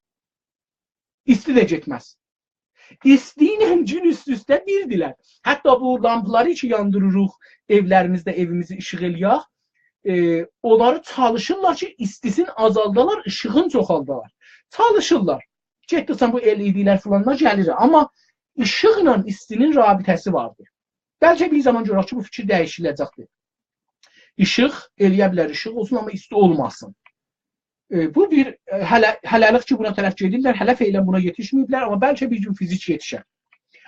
ایستی ده گئتمز. ایستی ایله گون اوست-اوسته بیردیلر. حتی بو لامپلاری کی، یاندیریریق ائولریمیزده، ائویمیزی ایشیق ائله‌یک، ائ، اونلاری چالیشیرلار کی، ایستی‌سینی آزالدالار، ایشیغین چوخالدالار. چالیشیرلار. گئتدیکجه بو ال ای دی‌لر فلانلار گلیر. آمما ایشیقلا ایستی‌نین رابطه‌سی واردیر. بلکه بیر زامان گؤرک کی، بو فیکیر دییشیله‌جکدیر. ایشیق، ائلیه بیلر ایشیق اولسون، آمما ایستی اولماسین. ائ، بو بیر، ائ، هله، هله‌لیک کی، بونا طرف گئدیرلر، هله فعلا بونا یئتیشمه‌ییبلر، آمما بلکه بیر گون فیزیک یئتیشر.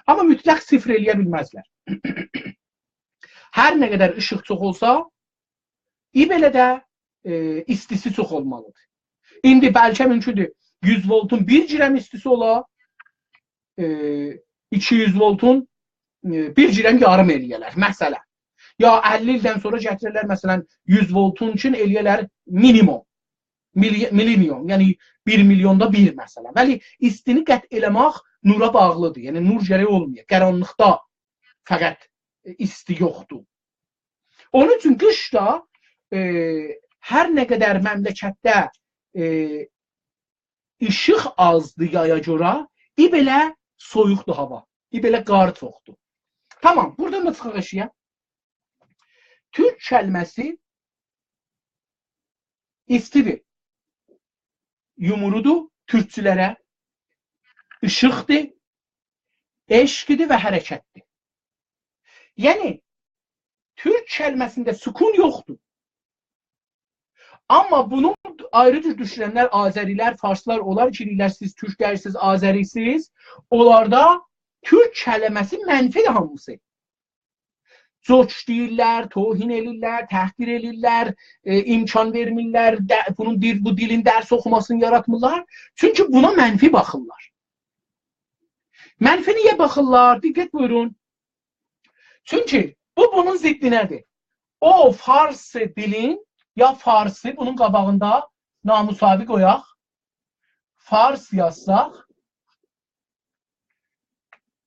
آمما مطلق صفر ائلیه بیلمزلر. هر نه قدر ایشیق چوخ اولسا، ای بئله ده، ائ، ایستی‌سی چوخ اولمالیدیر. ایندی بلکه مومکوندور یوز ولتون بیر گرم ایستی‌سی اولا، ائ، ایکی یوز ولتون، ائ، بیر گرم یاریم ائلیه‌لر، مثلا. یا اللی ایلدن سونرا گتیره‌لر، مثلا، یوز ولتون اوچون ائلیه‌لر مینیموم، میلی-، میلینیوم، یعنی بیر میلیوندا بیر، مثلا. ولی ایستینی قطع ائله‌مک نورا باغلیدیر. یعنی نور گرک اولمایا، قارانلیقدا فقط، ائ، ایستی یوخدور. اونون اوچون قیشدا، ائ، هر نه قدر مملکتده، ائ، ایشیق آزدیر یایا گؤره، ای بئله سویوقدور هاوا، ای بئله قار چوخدور. تامام، بورادان دا چیخاق ائشییه. تورک کلمه‌سی ایستی‌دیر، یومرودور تورکچولره، ایشیقدیر، عشقدیر و حرکتدیر. یعنی، تورک کلمه‌سینده سکون یوخدور. آمما بونو آیری جور دوشوننلر، آذری‌لر، فارسلار، اونلار کی، دئییرلر، «سیز تورک دئییلسینیز، آذری‌سیز.» اونلاردا تورک کلمه‌سی منفی‌دیر هامیسی. جوک دئییرلر، توهین ائله‌ییرلر، تحقیر ائله‌ییرلر، ائ، امکان وئرمیرلر، ده، بونون دیل، بو دیلین درس اوخوماسینی یاراتمیرلار. چونکی بونا منفی باخیرلار. منفی نییه باخیرلار؟ دقت بویورون. چونکی بو بونون ضدینه‌دیر. او فارس دیلین، یا فارسی بونون قاباغیندا نامساوی قویاق، فارس یازساق،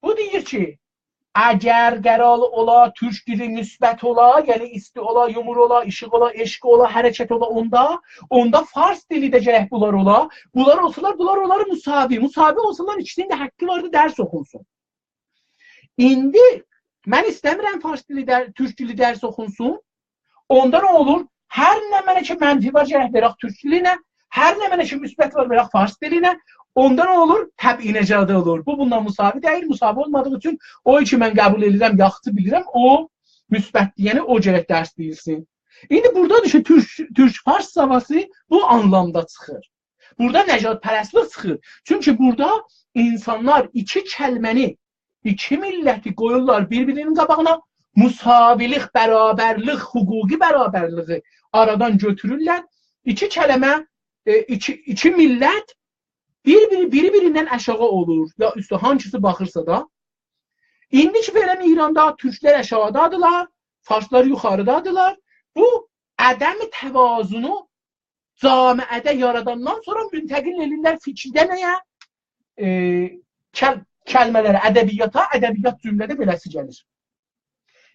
بو دئییر کی، اگر قرار اولا، تورک دیلی مثبت اولا، یعنی ایستی اولا، یومور اولا، ایشیق اولا، عشق اولا، حرکت اولا، اوندا، اوندا فارس دیلی ده گرک بونلار اولا. بونلار اولسالار، بونلار اولار مساوی. مساوی اولسالار، ایکیسینین ده حقی واردی درس اوخونسون. ایندی من ایسته‌میرم فارس دیلی در-، تورک دیلی درس اوخونسون. اوندا نه اولور؟ هر نمنه کی منفی وار، گرک وئرک تورک دیلینه. هر نمنه کی مثبت وار، وئرک فارس دیلینه. اوندا نه اولور؟ طبعی نژادی اولور. بو بوننان مساوی دئییل. مساوی اولمادیغی اوچون او کی من قبول ائدیرم، یاخشی بیلیرم، او مثبت، یعنی او گرک درس دئییلسین. ایندی بورادادیر کی، تورک، تورک-فارس دعواسی بو آنلامدا چیخیر. بورادا نژادپرستلیک چیخیر. چونکی بورادا اینسانلار ایکی کلمه‌نی، ایکی میللتی قویورلار بیر-بیرینین قاباغینا، مساوی‌لیک، برابرلیک، حقوقی برابرلیگی آرادان گؤتورورلر. ایکی کلمه، ائ، ایکی، ایکی میللت بیر-بیری، بیری بیریندن آشاغی اولور، یا اوسته، هانسیسی باخیرسا دا. ایندی کی، بئله ایراندا تورکلر آشاغیدادیلار، فارسلار یوخاریدادیلار. بو عدم توازنو جامعه‌ده یاراداندان سونرا منتقل ائدیرلر فیکیرده نه‌یه؟ ائ، کل-، کلمه‌لره، ادبیاتا، ادبیات جمله‌ده بئله‌سی گلیر.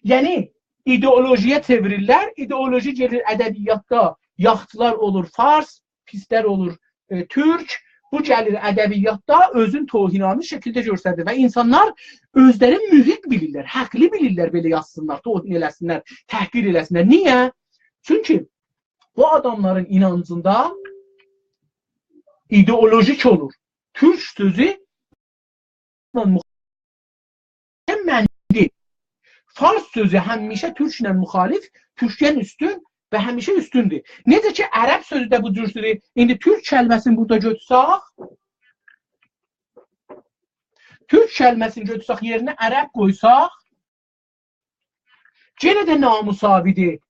یعنی، ایدئولوژی‌یه چئویریرلر، ایدئولوژی گلیر ادبیاتدا، یاخچیلار اولور فارس، پیسلر اولور، ائ، تورک. بو گلیر ادبیاتدا اؤزون توهین‌آمیز شکیلده گؤستریر و اینسانلار اؤزلری محق بیلیرلر، حقلی بیلیرلر بئله یازسینلار، توهین ائله‌سینلر، تحقیر ائله‌سینلر. نییه؟ چونکی بو آداملارین اینانجیندا ایدئولوژیک اولور. تورک سؤزو مخ-، منفی. فارس سؤزو همیشه تورکله مخالف، تورکدن اوستون و همیشه اوستوندور. نئجه کی، عرب سؤزو ده بو جوردور. ایندی تورک کلمه‌سینی بورادا گؤتورسک، تورک کلمه‌سینی گؤتورسک، یئرینه عرب قویساق، یئنه ده نامساوی‌دیر.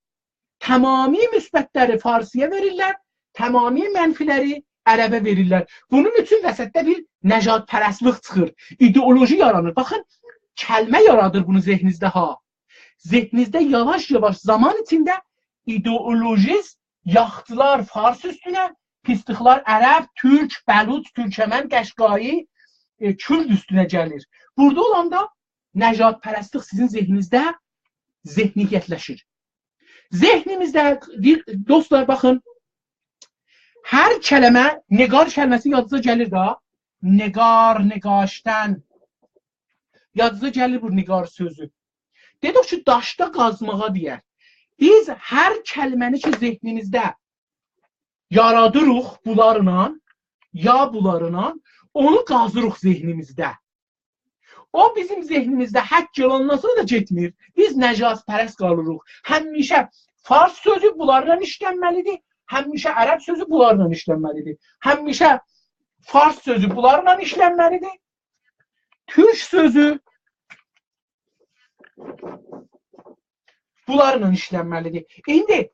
تمامی مثبت‌لری فارسی‌یا وئریرلر، تمامی منفی‌لری عربه وئریرلر. بونون اوچون وسطده بیر نژادپرستلیک چیخیر، ایدئولوژی یارانیر. باخین، کلمه یارادیر بونو ذهنینیزده ها. ذهنینیزده یاواش-یاواش زامان ایچینده ایدئولوژیز، یاخچیلار فارس اوستونه، پیسلیکلار عرب، تورک، بلوچ، تورکمن، قشقایی، ائ، کورد اوستونه گلیر. بورادا اولاندا نژادپرستلیک سیزین ذهنینیزده ذهنیتلشیر. ذهنیمیزده، دئییر، دوستلار، باخین، هر کلمه، نگار کلمه‌سی یادینیزا گلیر ده، نگار، نگاشتن. یادینیزا گلیر بو نگار سؤزو. دئدیک کی، داشدا قازماغا دئیر. بیز هر کلمه‌نی کی، ذهنیمیزده یارادیریق بونلارلا، یا بونلارلا، اونو قازیریق ذهنیمیزده. او بیزیم ذهنیمیزده حق اولاندان سونرا دا گئتمیر. بیز نژادپرست قالیریق. همیشه فارس سؤزو بونلارلا ایشلنمه‌لی‌دیر، همیشه عرب سؤزو بونلارلا ایشلنمه‌لی‌دیر. همیشه فارس سؤزو بونلارلا ایشلنمه‌لی‌دیر. تورک سؤزو بونلارلا ایشلنمه‌لی‌دیر. ایندی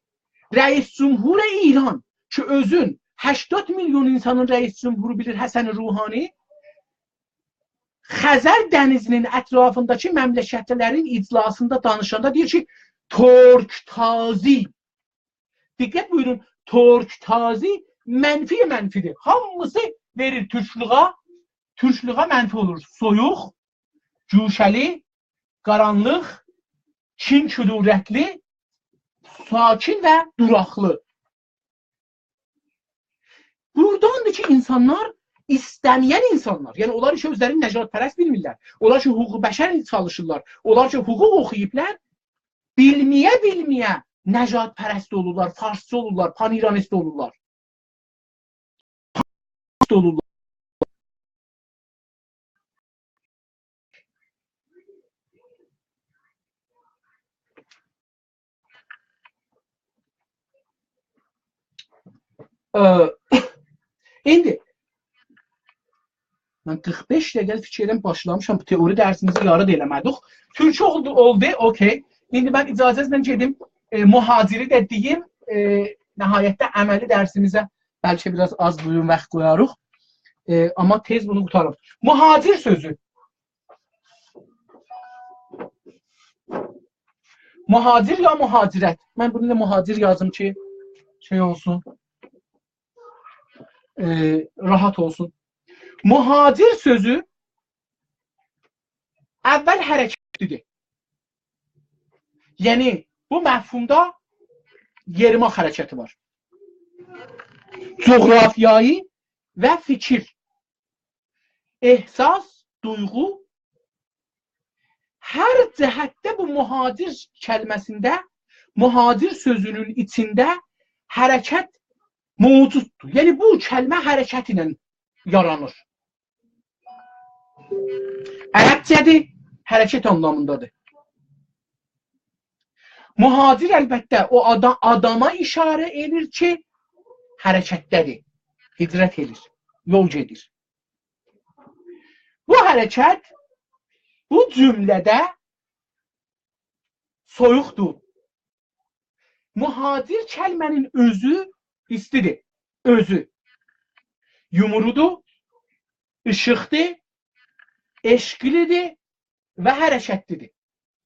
رئیس جمهور ایران کی، اؤزون هشتاد میلیون اینسانین رئیس جمهورو بیلیر، حسن روحانی، خزر دنیزی‌نین اطرافینداکی مملکت‌لرین اجلاسیندا دانیشاندا دئییر کی، ترک‌تازی. دقت بویورون، ترک‌تازی منفی منفی‌دیر. هامیسی وئریر تورکلوغا، تورکلوغا منفی اولور. سویوق، گوشه‌لی، قارانلیق، کین-کدورتلی، ساکین و دوراقلی. بوراداندیر کی، اینسانلار، ایسته‌مه‌ین اینسانلار، یعنی اونلار کی، اؤزلرینی نژادپرست بیلمیرلر، اونلار کی، حقوق بشر چالیشیرلار، اونلار کی، حقوق اوخویوبلار، بیلمه‌یه-بیلمه‌یه نژادپرست اولورلار، فارسچی اولورلار، پان‌ایرانیست اولورلار. اولورلار. ائ، ایندی من قیرخ بئش دقیقه فیکیر ائدیرم باشلامیشام، بو تئوری درسیمیزی یاری دا ائله‌مه‌دیک. تورکو اولدو، اولدو، اوکی. ایندی من اجازه‌نیزله گئدیم، ائ، مهاجری ده دئییم، ائ، نهایتده عملی درسیمیزه بلکه بیر آز آز بو گون واخت قویاریق. ائ، آمما تئز بونو قوتاریم. مهاجر سؤزو. مهاجر یا مهاجرت. من بونو دا مهاجر یازیم کی، شئی اولسون. ائ، راحت اولسون. مهاجر سؤزو اول حرکتلی‌دیر. یعنی، بو مفهومدا یئریماخ حرکتی وار. جغرافیایی و فیکیر، احساس، دویغو، هر جهتده بو مهاجر کلمه‌سینده، مهاجر سؤزونون ایچینده حرکت موجوددور. یعنی، بو کلمه حرکت ایله یارانیر. عربجه‌دیر، حرکت آنلامیندادیر. مهاجر، البته، او آدا-، آداما ایشاره ائدیر کی، حرکتده‌دیر، هجرت ائدیر، یول گئدیر. بو حرکت بو جمله‌ده سویوقدور. مهاجر کلمه‌نین اؤزو ایستی‌دیر. اؤزو. یومرودور، ایشیقدیر، عشقلی‌دیر و حرکتلی‌دیر.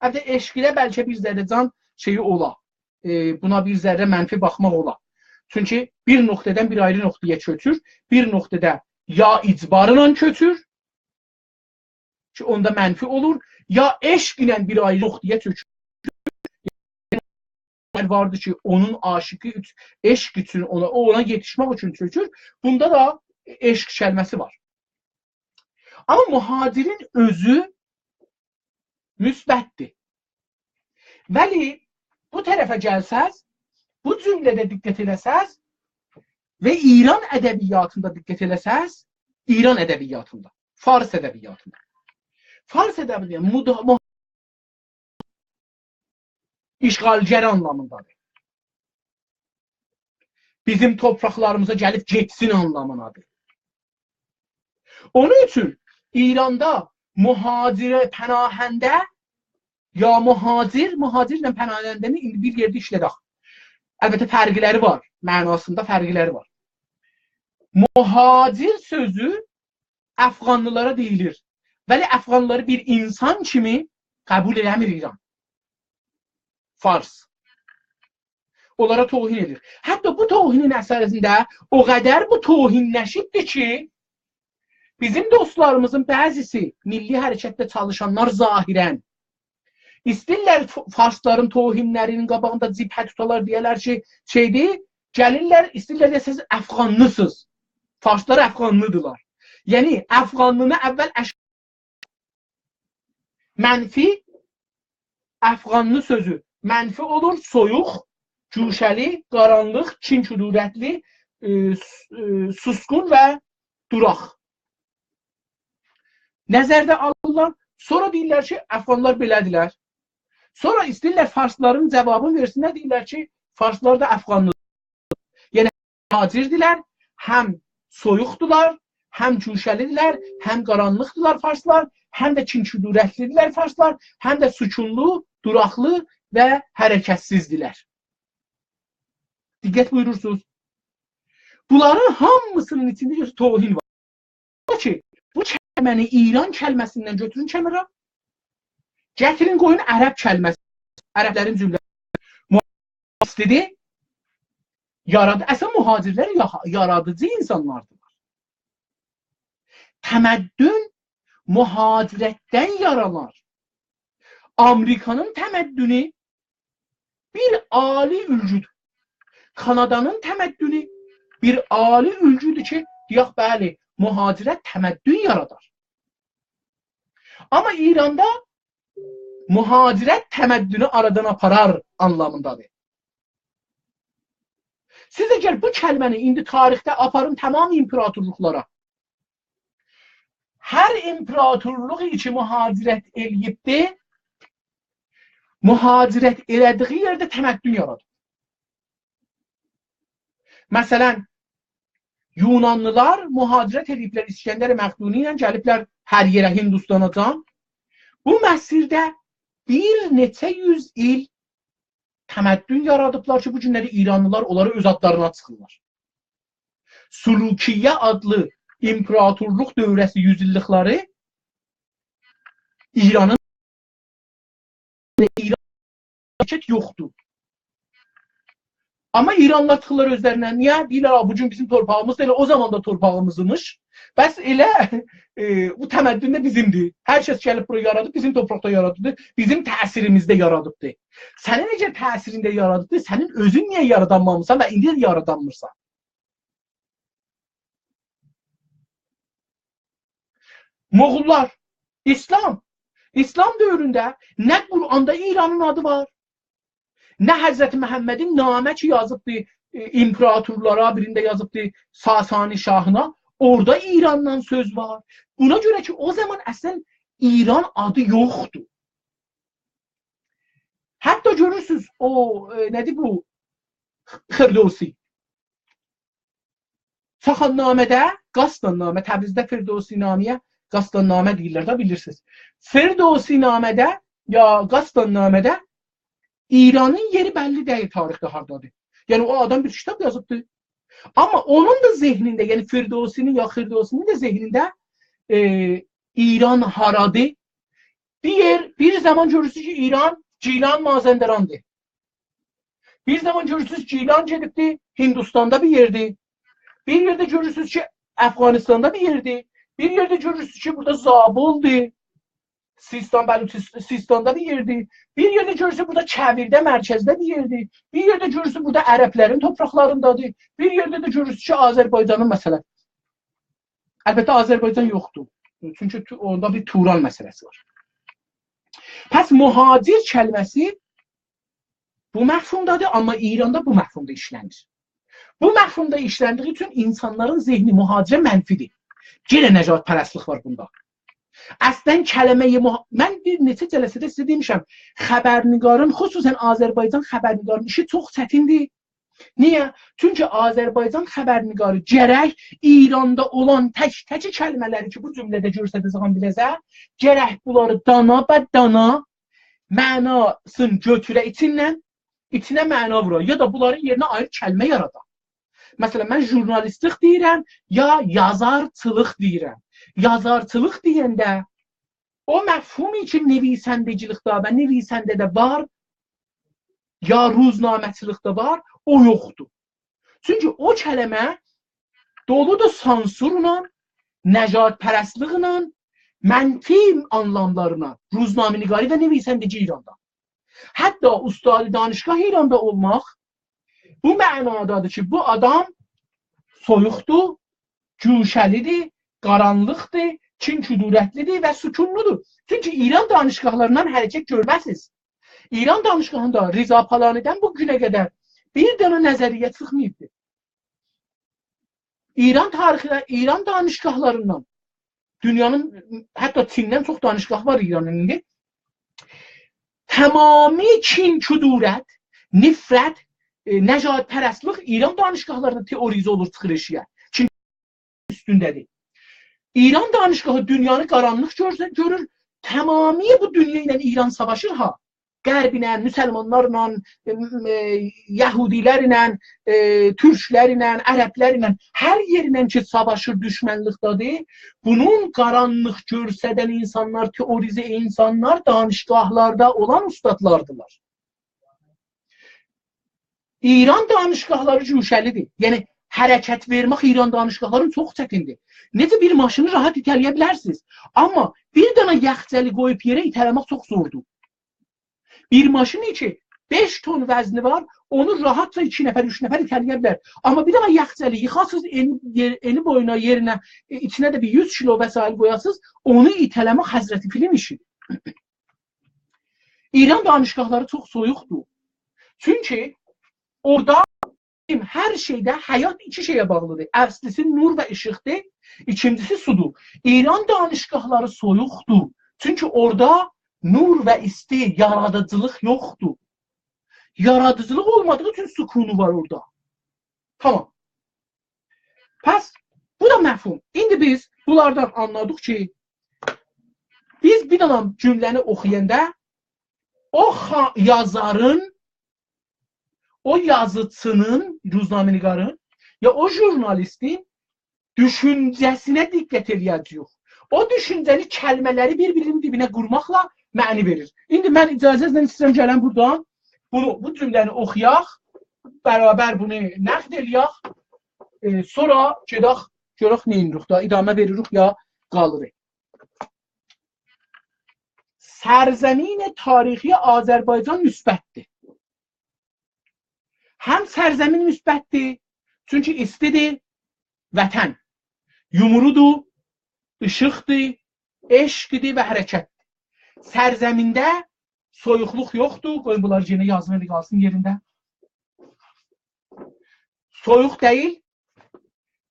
البته، عشقله بلکه بیر ذره جان شئیی اولا. ائ، بونا بیر ذره منفی باخماق اولا. چونکی بیر نقطه‌دن بیر آیری نقطه‌یه کؤچور، بیر نقطه‌ده یا اجبارلا کؤچور، کی، اوندا منفی اولور، یا عشق ایله بیر آیری نقطه‌یه چؤکور. واردیر کی، اونون عاشقی اوچ-، عشق اوچون اونا، او اونا یئتیشمک اوچون چؤکور. بوندا دا عشق کلمه‌سی وار. آمما مهاجرین اؤزو مثبتدیر. ولی بو طرفه گلسز، بو جمله‌ده دقت ائله‌سز و ایران ادبیاتیندا دقت ائله‌سز، ایران ادبیاتیندا، فارس ادبیاتیندا. فارس ادبیاتی مدا-، مو-، اشغالگر آنلامیندادیر. بیزیم تورپاقلاریمیزا گلیب گئتسین آنلامیندادیر. اونون اوچون ایراندا مهاجره پناهنده یا مهاجر، مهاجرله پناهنده‌نی ایندی بیر یئرده ایشله‌دک. البته، فرقلری وار، معناسیندا فرقلری وار. مهاجر سؤزو افغانلیلارا دئییلیر. ولی افغانلیلاری بیر اینسان کیمی قبول ائله‌میر ایران. فارس. اونلارا توهین ائدیر. حتی بو توهینین اثرینده او قدر بو توهینلشیبدیر کی، بیزیم دوستلاریمیزین بعضیسی، میللی حرکتده چالیشانلار ظاهراً، ایسته‌ییرلر ف-، فارسلارین توهینلرینین قاباغیندا جبهه توتالار، دئیه‌لر کی، شئیدیر، گلیرلر، ایسته‌ییرلر دئیه، «سیز افغانلی‌سینیز.» فارسلار افغانلی‌دیرلار. یعنی، افغانلینی اول اش-، منفی، افغانلی سؤزو منفی اولور، سویوق، گوشه‌لی، قارانلیق، کین کدورتلی، ائ، س-، ائ، سوسقون و دوراق نظرده آلیرلار. سونرا دئییرلر کی، افغانلار بئله‌دیرلر. سونرا ایسته‌ییرلر فارسلارین جاوابینی وئرسینلر، دئییرلر کی، فارسلار دا افغانلی. یعنی، مهاجردیلر، هم سویوقدولار، هم گوشه‌لیدیرلر، هم قارانلیقدیلار فارسلار، هم ده کین کدورتلیدیرلر فارسلار، هم ده سوسقونلو، دوراقلی و حرکتسیزدیلر. دقت بویورورسونوز. بونلارین هامیسینین ایچینده بیر توهین وار. کی، بو کلمه‌نی ایران کلمه‌سیندن گؤتورون کنارا، گتیرین قویون عرب کلمه‌سی، عربلرین جمله. مو-، ایسته‌دی، یاراد-، اصلاً مهاجرلر یا-، یارادیجی اینسانلاردیلار. تمدن مهاجرتدن یارانار. آمریکانین تمدنو بیر عالی اولگودور. کانادانین تمدنو بیر عالی اولگودور کی، دئیک، بلی، مهاجرت تمدن یارادار. آمما ایراندا مهاجرت تمدنو آرادان آپارار آنلامیندادیر. سیز اگر بو کلمه‌نی ایندی تاریخده آپارین تمام ایمپراتورلوقلارا، هر ایمپراتورلوق کی مهاجرت ائله‌ییبدی، مهاجرت ائله‌دیگی یئرده تمدن یارادیب. مثلاً، یونانلیلار مهاجرت ائدیبلر اسکندر مقدونی ایله، گلیبلر هر یئره، هندوستاناجان. بو مسیرده بیر نئچه یوز ایل تمدن یارادیبلار کی، بو گونلری ایرانلیلار اونلاری اؤز آدلارینا چیخیرلار. سلوکیه آدلی ایمپراتورلوق دوره‌سی یوز ایللیکلری ایرانین، ایران حرکت یوخدور. آمما ایرانلیلار چیخیرلار اؤزلرینه. نییه؟ دئییرلر: «آ، بو گون بیزیم تورپاغیمیز دا ائله او زامان دا تورپاغیمیزمیش. بس ائله، ائ، بو تمدن ده بیزیمدیر. هر کس گلیب بورا یارادیب، بیزیم تورپاقدا یارادیبدیر، بیزیم تأثیریمیزده یارادیبدیر.» سنین نئجه تأثیرینده یارادیبدیر؟ سنین اؤزون نییه یارادانمامیسان و ایندی ده یارادانمیرسان؟ مغوللار، ایسلام. ایسلام دؤورونده نه قرآندا ایرانین آدی وار، نه حضرت محمدین نامه کی یازیبدی، ائ، ایمپراتورلارا، بیرینده یازیبدی ساسانی شاهینا، اورادا ایراندان سؤز وار. بونا گؤره کی، او زامان اصلاً ایران آدی یوخدور. حتی گؤرورسونوز، او، ائ، نه‌دیر بو؟ فردوسی. ساخان‌نامه‌ده، قاسطان‌نامه، تبریزده فردوسی‌نامه‌یه قاسطان‌نامه دئییرلر ده، بیلیرسینیز. فردوسی‌نامه‌ده یا قاسطان‌نامه‌ده ایرانین یئری بللی دئییل تاریخده هاردادیر. یعنی، او آدام بیر کیتاب یازیبدی. آمما اونون دا ذهنینده، یعنی فردوسی‌نین یا فردوسی‌نین ده ذهنینده، ائ، ایران هارادیر؟ بیر یئر، بیر زامان گؤرورسونوز کی، ایران، گیلان، مازندراندیر. بیر زامان گؤرورسونوز، گیلان گئدیبدی، هندوستاندا بیر یئردیر. بیر یئرده گؤرورسونوز کی، افغانستاندا بیر یئردیر. بیر یئرده گؤرورسونوز کی، بورادا زابلدیر. سیستان، بلوچستان، سیستاندا بیر یئردیر. بیر یئرده گؤرورسونوز، بورادا کویرده، مرکزده بیر یئردیر. بیر یئرده گؤرورسونوز، بورادا عربلرین تورپاقلاریندادیر. بیر یئرده ده گؤرورسونوز کی، آذربایجانین، مثلاً. البته، آذربایجان یوخدور. چونکی تو-، اوندا بیر توران مسئله‌سی وار. پس مهاجر کلمه‌سی بو مفهومدادیر، آمما ایراندا بو مفهومدا ایشله‌نیر. بو مفهومدا ایشلندیگی اوچون اینسانلارین ذهنی مهاجره منفی‌دیر. یئنه نژادپرستلیک وار بوندا. اصلاً کلمه‌ی مه-، من بیر نئچه جلسه‌ده سیزه دئمیشم، خبرنگارین، خصوصاً آذربایجان خبرنگارین ایشی چوخ چتیندیر. نییه؟ چونکی آذربایجان خبرنگاری گرک ایراندا اولان تک‌تک کلمه‌لری کی، بو جمله‌ده گؤرسده‌جه‌یم بیله‌زه، گرک بونلاری دانا به دانا معناسینی گؤتوره ایچیندن، ایچینه معنا وورا، یا دا بونلارین یئرینه آیری کلمه یارادا. مثلاً، من ژورنالیستلیک دئییرم، یا یازارچیلیق دئییرم. یازارچیلیق دئینده او مفهوم کی، نویسنده‌چیلیکده و نویسنده‌ده وار، یا روزنامه‌چیلیکده وار، او یوخدور. چونکی او کلمه دولودور سانسورلا، نژادپرستلیکله، منفی آنلاملارلا، روزنامه‌نگاری و نویسندگی ایراندا. حتی استاد دانشگاه ایراندا اولماق بو معنادادیر کی، بو آدام سویوقدور، گوشه‌لی‌دیر، قارانلیقدیر، کین-کدورتلی‌دیر و سکونلودور. چونکی ایران دانشگاهلاریندان حرکت گؤرمزسینیز. ایران دانشگاهیندا رضا پالانی‌دن بو گونه قدر بیر دنه نظریه چیخماییبدیر. ایران تاریخینده، ایران دانشگاهلاریندان، دونیانین، حتی چیندن چوخ دانشگاه وار ایرانین ایندی. تمامی کین، کدورت، نفرت، ائ، نژادپرستلیک ایران دانشگاهلاریندا تئوریزه اولور، چیخیر ائشییه. چین اوستونده‌دیر. ایران دانشگاهی دونیانی قارانلیق گؤرسه، گؤرور، تمامی بو دونیا ایله ایران ساواشیر ها. غرب ایله، مسلمانلارلا، ائ، ائ، یهودی‌لرله، ائ، تورکلرله، عربلرله، هر یئرله کی ساواشیر، دوشمنلیکده‌دیر. بونون قارانلیق گؤرسدن اینسانلار، تئوریزه اینسانلار دانشگاهلاردا اولان اوستادلاردیلار. ایران دانشگاهلاری گوشه‌لی‌دیر. یعنی، حرکت وئرمک ایران دانشگاهلارین چوخ چتیندیر. نئجه بیر ماشینی راحت ایته‌له‌یه بیلرسینیز. آمما بیر دنه یخچالی قویوب یئره ایته‌له‌مک چوخ زوردور. بیر ماشینی کی، بئش تن وزنی وار، اونو راحتجا ایکی نفر، اوچ نفر ایته‌له‌یه بیلر. آمما بیر دنه یخچالی ییخاسینیز، ائنی، یئر-، ائنی بویونا، یئرینه، ائ، ایچینه ده بیر یوز کیلو وسایل قویاسینیز، اونو ایته‌له‌مک حضرت فیلم ایشی‌دیر. ایران دانشگاهلاری چوخ سویوقدور. چونکی اورادا هر شئیده حیات ایکی شئیه باغلی‌دیر. اصلی‌سی نور و ایشیقدیر، ایکینجی‌سی سودور. ایران دانشگاهلاری سویوقدور. چونکی اورادا نور و ایستی، یارادیجیلیق یوخدور. یارادیجیلیق اولمادیغی اوچون سکونو وار اورادا. تامام. پس، بو دا مفهوم. ایندی بیز بونلاردان آنلادیق کی، بیز بیر دنه جمله‌نی اوخویاندا او خا-، یازارین، او یازیچینین، روزنامه‌نگارین، یا او ژورنالیستین دوشونجه‌سینه دقت ائله‌یه‌جه‌ییک. او دوشونجه‌نی، کلمه‌لری بیر-بیری‌نین دیبینه قورماقلا معنی وئریر. ایندی من اجازه‌نیزله ایسته‌ییرم گلم بورادان بونو، بو جمله‌نی اوخویاق، برابر بونو نقد ائله‌یک. ائ، سونرا گئدک، گؤرک نه ائدیریک دا، ادامه وئریریک یا قالیریق. سرزمین تاریخی آذربایجان مثبت‌دیر. هم سرزمین مثبت‌دیر، چونکی ایستی‌دیر، وطن. یومرودور، ایشیق‌دیر، عشق‌دیر و حرکت‌دیر. سرزمینده سویوقلوق یوخدور. قویون بونلار یئنه یازیلیر، قالسین یئرینده. سویوق دئییل،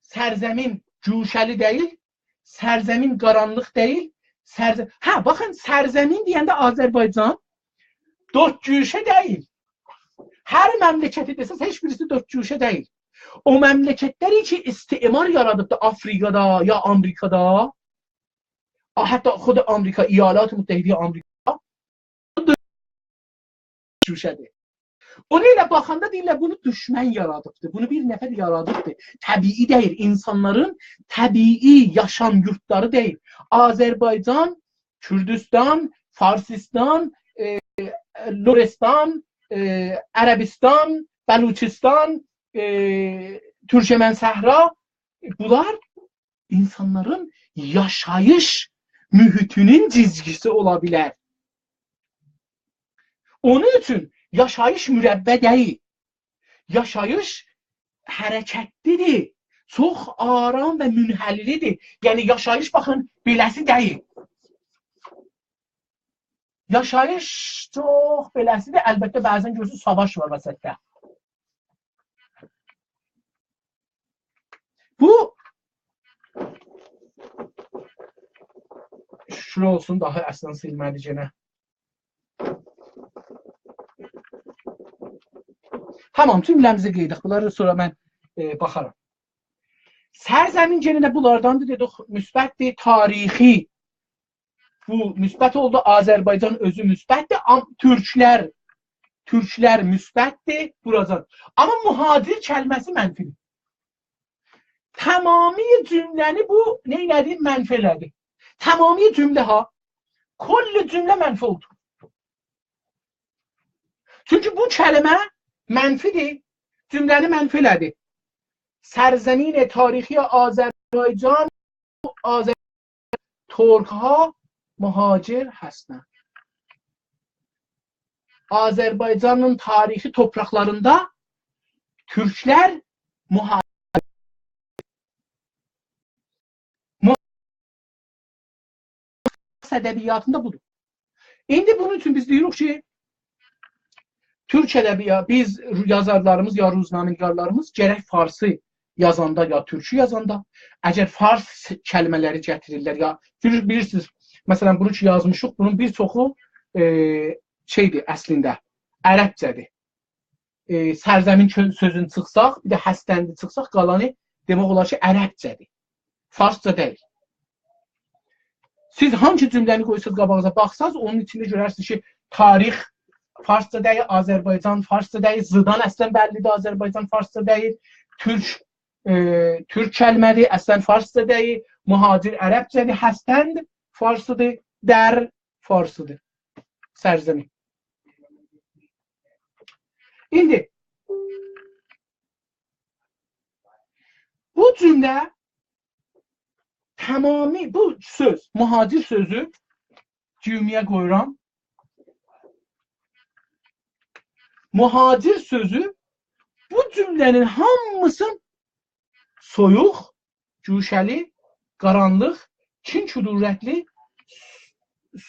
سرزمین گوشه‌لی دئییل، سرزمین قارانلیق دئییل، سرز-، هه، باخین، سرزمین دئینده آذربایجان دؤرد گوشه دئییل. هر مملکتی دئسز، هئچ بیریسی دؤرد گوشه دئییل. او مملکت‌لری کی، استعمار یارادیبدی آفریقادا یا آمریکادا، آ، حتی خود آمریکا، ایالات متحده آمریکا، گوشه‌دیر. اونو ائله باخاندا دئییرلر، بونو دوشمن یارادیبدی، بونو بیر نفر یارادیبدی. طبیعی دئییل، اینسانلارین طبیعی یاشام یوردلاری دئییل. آذربایجان، کوردوستان، فارسیستان، ائ، لرستان، ائ، عربستان، بلوچستان، ائ، تورکمن صحرا، بونلار اینسانلارین یاشاییش محیطینین جیزگیسی اولا بیلر. اونون اوچون یاشاییش مربع دئییل. یاشاییش حرکتلی‌دیر. چوخ آرام و منحنی‌دیر. یعنی، یاشاییش، باخین، بئله‌سی دئییل. یاشاییش چوخ بئله‌سی‌دیر. البته، بعضا گؤرورسونوز، ساواش وار وسطده. بو، شوکور اولسون، داها اصلا سیلمه‌دی یئنه. تامام، جمله‌میزی قئییدک. بونلاری سونرا من، ائ، باخارام. سرزمین یئنه ده بونلارداندیر، دئدیک، مثبت‌دیر، تاریخی. بو مثبت اولدو، آذربایجان اؤزو مثبت‌دیر، آم-، تورکلر، تورکلر مثبت‌دیر، بوراجان. آمما مهاجر کلمه‌سی منفی‌دیر. تمامی جمله‌نی بو نئینه‌دی؟ منفی ائله‌دی. تمامی جمله ها، کل جمله منفی اولدو. چونکی بو کلمه منفی‌دیر، جمله‌نی منفی ائله‌دی. سرزمین تاریخی آذربایجان، آذر-، ترک‌ها مهاجر هستند. آذربایجانین تاریخی توپراقلاریندا تورکلر مها-، فارس ادبیاتیندا بودور. ایندی بونون اوچون بیز دئییریک کی، تورک ادبیات، بیز رو-، یازارلاریمیز یا روزنامه‌نگارلاریمیز گرک فارسی یازاندا یا تورکو یازاندا، اگر فارس کلمه‌لری گتیریرلر یا، بیل-، بیلیرسینیز، مثلا، بونو کی یازمیشیق، بونون بیر چوخو، ائ، شئی‌دیر اصلینده، عربجه‌دیر. ائ، سرزمین کؤ-، سؤزون چیخساق، بیر ده هستندی چیخساق، قالانی دئمک اولار کی، عربجه‌دیر. فارسجا دئییل. سیز هانسی جمله‌نی قویساز قاباغینیزا، باخساز، اونون ایچینده گؤررسینیز کی، تاریخ فارسجا دئییل، آذربایجان فارسجا دئییل، زیدان اصلا بللی‌دیر، آذربایجان فارسجا دئییل، تورک، ائ، تورک کلمه‌دیر، اصلا فارسجا دئییل، مهاجر عربجه‌دیر، هستند فارسی‌دیر، در فارسی‌دیر. سرزمین. ایندی بو جمله تمامی، بو سؤز، مهاجر سؤزو، دویمه‌یه قویورام. مهاجر سؤزو بو جمله‌نین هامیسین سویوق، گوشه‌لی، قارانلیق، کین کدورتلی،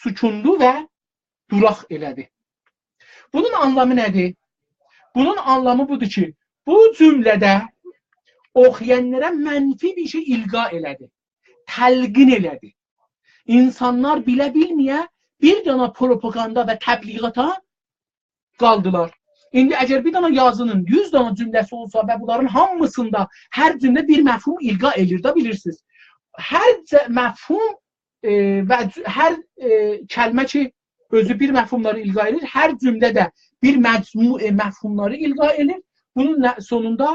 سکونلو و دوراق ائله‌دی. بونون آنلامی نه‌دیر؟ بونون آنلامی بودور کی، بو جمله‌ده اوخویانلارا منفی بیر شئی القا ائله‌دی، تلقین ائله‌دی. اینسانلار بیله بیلمه‌یه بیر دانا پروپاگاندا و تبلیغاتا قالدیلار. ایندی اگر بیر دانا یازینین یوز دانا جمله‌سی اولسا و بونلارین هامیسیندا هر جمله بیر مفهوم القا ائله‌ییر ده، بیلیرسینیز. هر ج-، مفهوم، ائ، و ج-، هر، ائ، کلمه کی، اؤزو بیر مفهوملاری القا ائله‌ییر، هر جمله ده بیر مجموع، ائ، مفهوملاری القا ائله‌ییر. بونون نه-، سونوندا،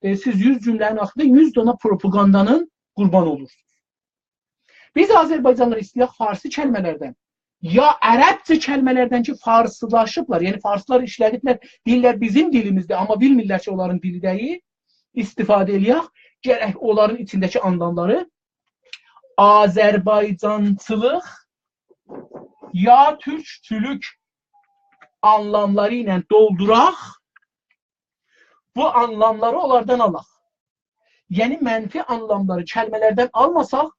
ائ، سیز یوز جمله‌نین آخیریندا یوز دانا پروپاگاندانین قوربانی اولورسونوز. بیز آذربایجانلیلار ایسته‌یک فارسی کلمه‌لردن، یا عربجه کلمه‌لردن کی، فارسیلاشیبلار، یعنی فارسلار ایشله‌دیبلر، دئییرلر بیزیم دیلیمیزدیر، آمما بیلمیرلر کی، اونلارین دیلی دئییل، استفاده ائله‌یک، گرک اونلارین ایچینده‌کی آنلاملاری آذربایجانچیلیق یا تورکچولوک آنلاملاری ایله دولدوراق، بو آنلاملاری اونلاردان آلاق. یعنی، منفی آنلاملاری کلمه‌لردن آلماساق،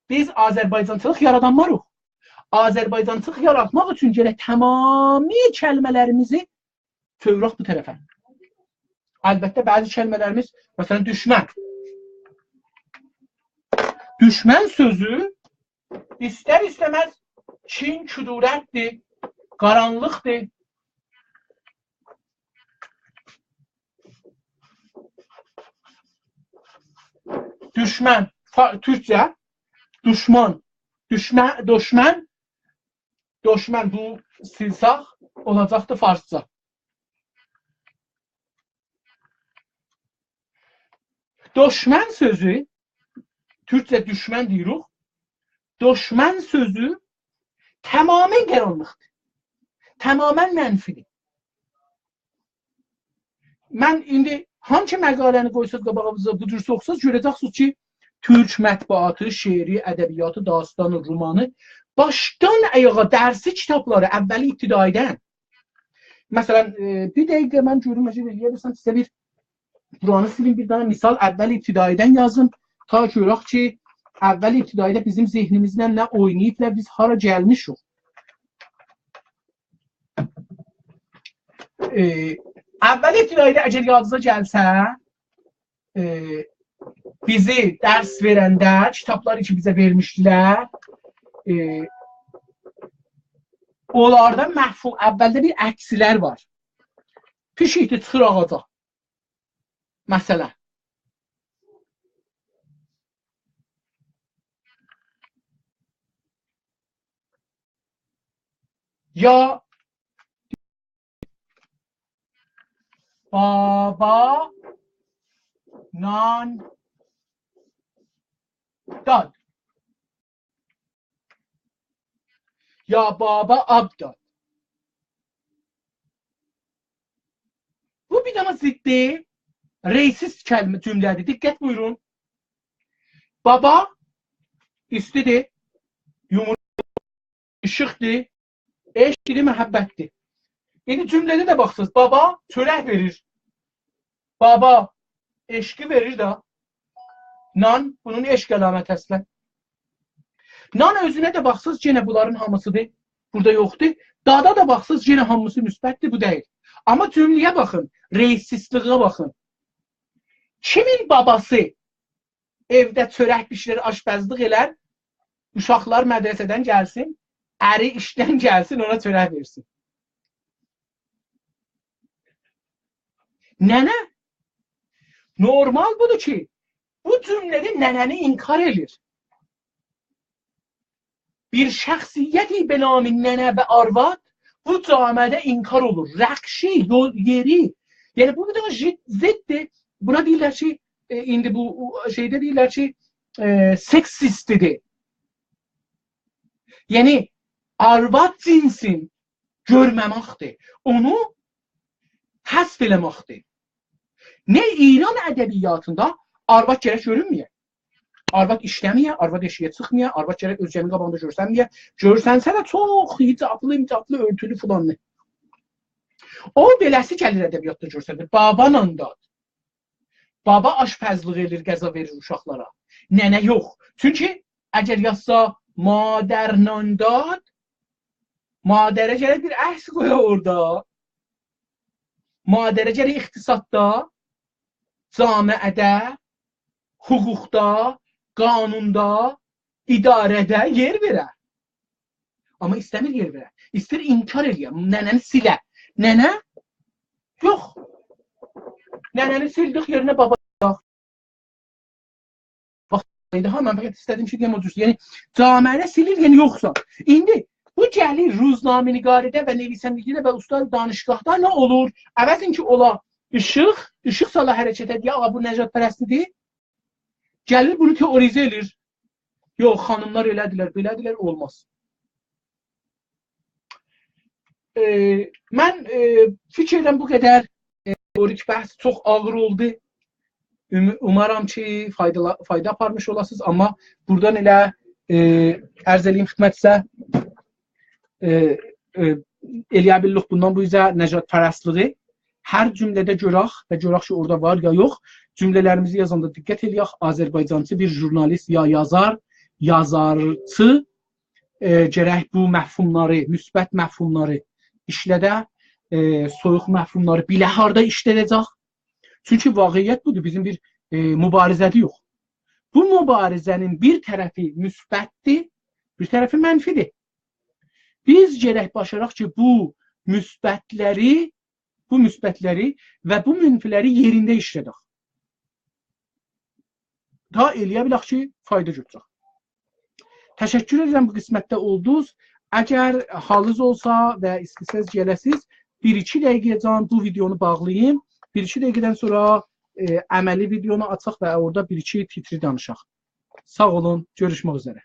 بیز آذربایجانچیلیق یارادانماریق. آذربایجانچیلیق یاراتماق اوچون گرک تمامی کلمه‌لریمیزی چئویرک بو طرفه. البته، بعضی کلمه‌لریمیز، مثلا، دوشمن. دوشمن سؤزو ایستر-ایسته‌مز کین، کدورتدیر، قارانلیقدیر. دوشمن، فا-، تورکجه دوشمان، دوشمه-، دوشمن، دوشمن بو سیلساق اولاجاقدی فارسجا. دوشمن سؤزو، تورکجه دوشمن دئییریک، دوشمن سؤزو تمامیله قارانلیقدیر. تمامیله منفی‌دیر. من ایندی هانسی مقاله‌نی قویساز قاباغینیزا، بو جور اوخوساز، گؤره‌جکسینیز کی، تورک مطبوعاتی، شعری، ادبیاتی، داستانی، رومانی، باشدان آیاغا درسی کیتابلاری، اولی ابتدایی‌دن. مثلا، ائ، بیر دقیقه من گؤروم، مجید، ائلیه بیلسم، سیزه بیر، بورانی سیلیم، بیر دنه مثال اول ابتدایی‌دن یازیم. تا گؤرک کی، اول ابتدایی‌ده بیزیم ذهنیمیزله نه اویناییبلار، بیز هارا گلمیشیک. ائ، اول ابتدایی‌ده اگر یادینیزا گلسه، ائ، بیزی درس وئرنده کیتابلاری کی، بیزه وئرمیشدیلر، ائ، اونلاردا مفهوم، اولده بیر عکسلر وار. پیشیکدیر، چیخیر آغاجا. مثلا. یا بابا نان داد. یا بابا آب داد. بو بیر دنه ضد racist کلمه، جمله‌دیر. دقت بویورون. بابا ایستی‌دیر، یومورتادیر، ایشیقدیر، عشقدیر، محبتدیر. ایندی جمله‌ده ده باخساز، بابا چؤرک وئریر. بابا عشقی وئریر ده. نان بونون عشق علامتی اصلا. نان اؤزونه ده باخساز، یئنه بونلارین هامیسی‌دیر. بورادا یوخدور. دادا دا باخساز، یئنه هامیسی مثبتدیر، بو دئییل. آمما جمله‌یه باخین، racist لیگه باخین. کیمین باباسی ائوده چؤرک بیشیرر، آشپزلیک ائلر، اوشاقلار مدرسه‌دن گلسین، اری ایشدن گلسین، اونا چؤرک وئرسین؟ ننه. نورمال بودور کی، بو جمله‌ده ننه‌نی انکار ائله‌ییر. بیر شخصیتی به نام ننه و آرواد بو جامعه‌ده انکار اولور. رخشی، یول، یئری. یعنی، بو بیر دنه ضد، ضددیر. بونا دئییرلر کی، ائ، ایندی بو، او، شئیده دئییرلر کی، ائ، sexistidir. یعنی، آرواد جنسین گؤرمه‌مکدیر. اونو حذف ائله‌مکدیر. نه ایران ادبیاتیندا آرواد گرک گؤرونمه‌یه. آرواد ایشله‌مه‌یه، آرواد ائشیگه چیخمایا، آرواد گرک اؤزگه‌نین قاباغیندا گؤرسنمه‌یه. گؤرسنسه ده چوخ حجابلی، مجابلی، اؤرتولو فلانلی. او بئله‌سی گلیر ادبیاتدا گؤرسنیر. بابا نان داد. بابا آشپزلیک ائله‌ییر، غذا وئریر اوشاقلارا. ننه یوخ. چونکی اگر یازسا مادر نان داد، مادره گرک بیر عکس قویا اورادا. مادره گرک اقتصاددا، جامعه‌ده، حقوقدا، قانوندا، اداره‌ده یئر وئره. آمما ایسته‌میر یئر وئره. ایسته‌ییر انکار ائله‌یه، ننه‌نی سیله. ننه؟ یوخ. ننه‌نی سیلدیک، یئرینه بابا یاخشی. باخ، ایندی ها، من فقط ایسته‌دیم کی، دئیم او جور. یعنی، جامعه‌ده سیلیر، یعنی یوخسان. ایندی بو گلیر روزنامه‌نگاریده و نویسندگیده و استاد دانشگاهدا نه اولور؟ عوضین کی اولا ایشیق، ایشیق سالا حرکته، دئیه: «آغا، بو نژادپرستی‌دیر»، گلیر بونو تئوریزه ائله‌ییر. «یوخ، خانیملار ائله‌دیلر، بئله‌دیلر، اولماز.» ائ، من، ائ، فیکر ائدیرم بو قدر، ائ، تئوریک بحث چوخ آغیر اولدو. اوم-، اومارام کی، فایدالا-، فایدا آپارمیش اولاسینیز، آمما بورادان ائله، ائ، عرض ائله‌ییم خدمتینیزه، ائ، ائ، ائلیه بیللیک بوندان بو اوزه نژادپرستلیگی هر جمله‌ده گؤرک و گؤرک کی، اورادا وار یا یوخ. جمله‌لریمیزی یازاندا دقت ائلیک. آذربایجانچی بیر ژورنالیست یا یازار، یازارچی، ائ، گرک بو مفهوملاری، مثبت مفهوملاری ایشلده، ائ، سویوق مفهوملاری بیله هاردا ایشلده‌جک. چونکی واقعیت بودور، بیزیم بیر، ائ، مبارزه‌دی یوخ. بو مبارزه‌نین بیر طرفی مثبتدیر، بیر طرفی منفیدیر. بیز گرک باشاراق کی، بو مثبتلری، بو مثبتلری و بو منفیلری یئرینده ایشلدک. تا ائلیه بیلک کی، فایدا گؤتورک. تشکر ائدیرم بو قسمتده اولدونوز. اگر حالینیز اولسا و ایسته‌سز گله‌سیز، بیر-ایکی دقیقه‌جن بو ویدئونو باغلاییم. بیر-ایکی دقیقه‌دن سونرا، ائ، عملی ویدئونو آچاق و اورادا بیر-ایکی تیتری دانیشاق. ساغ اولون، گؤروشمک اوزره.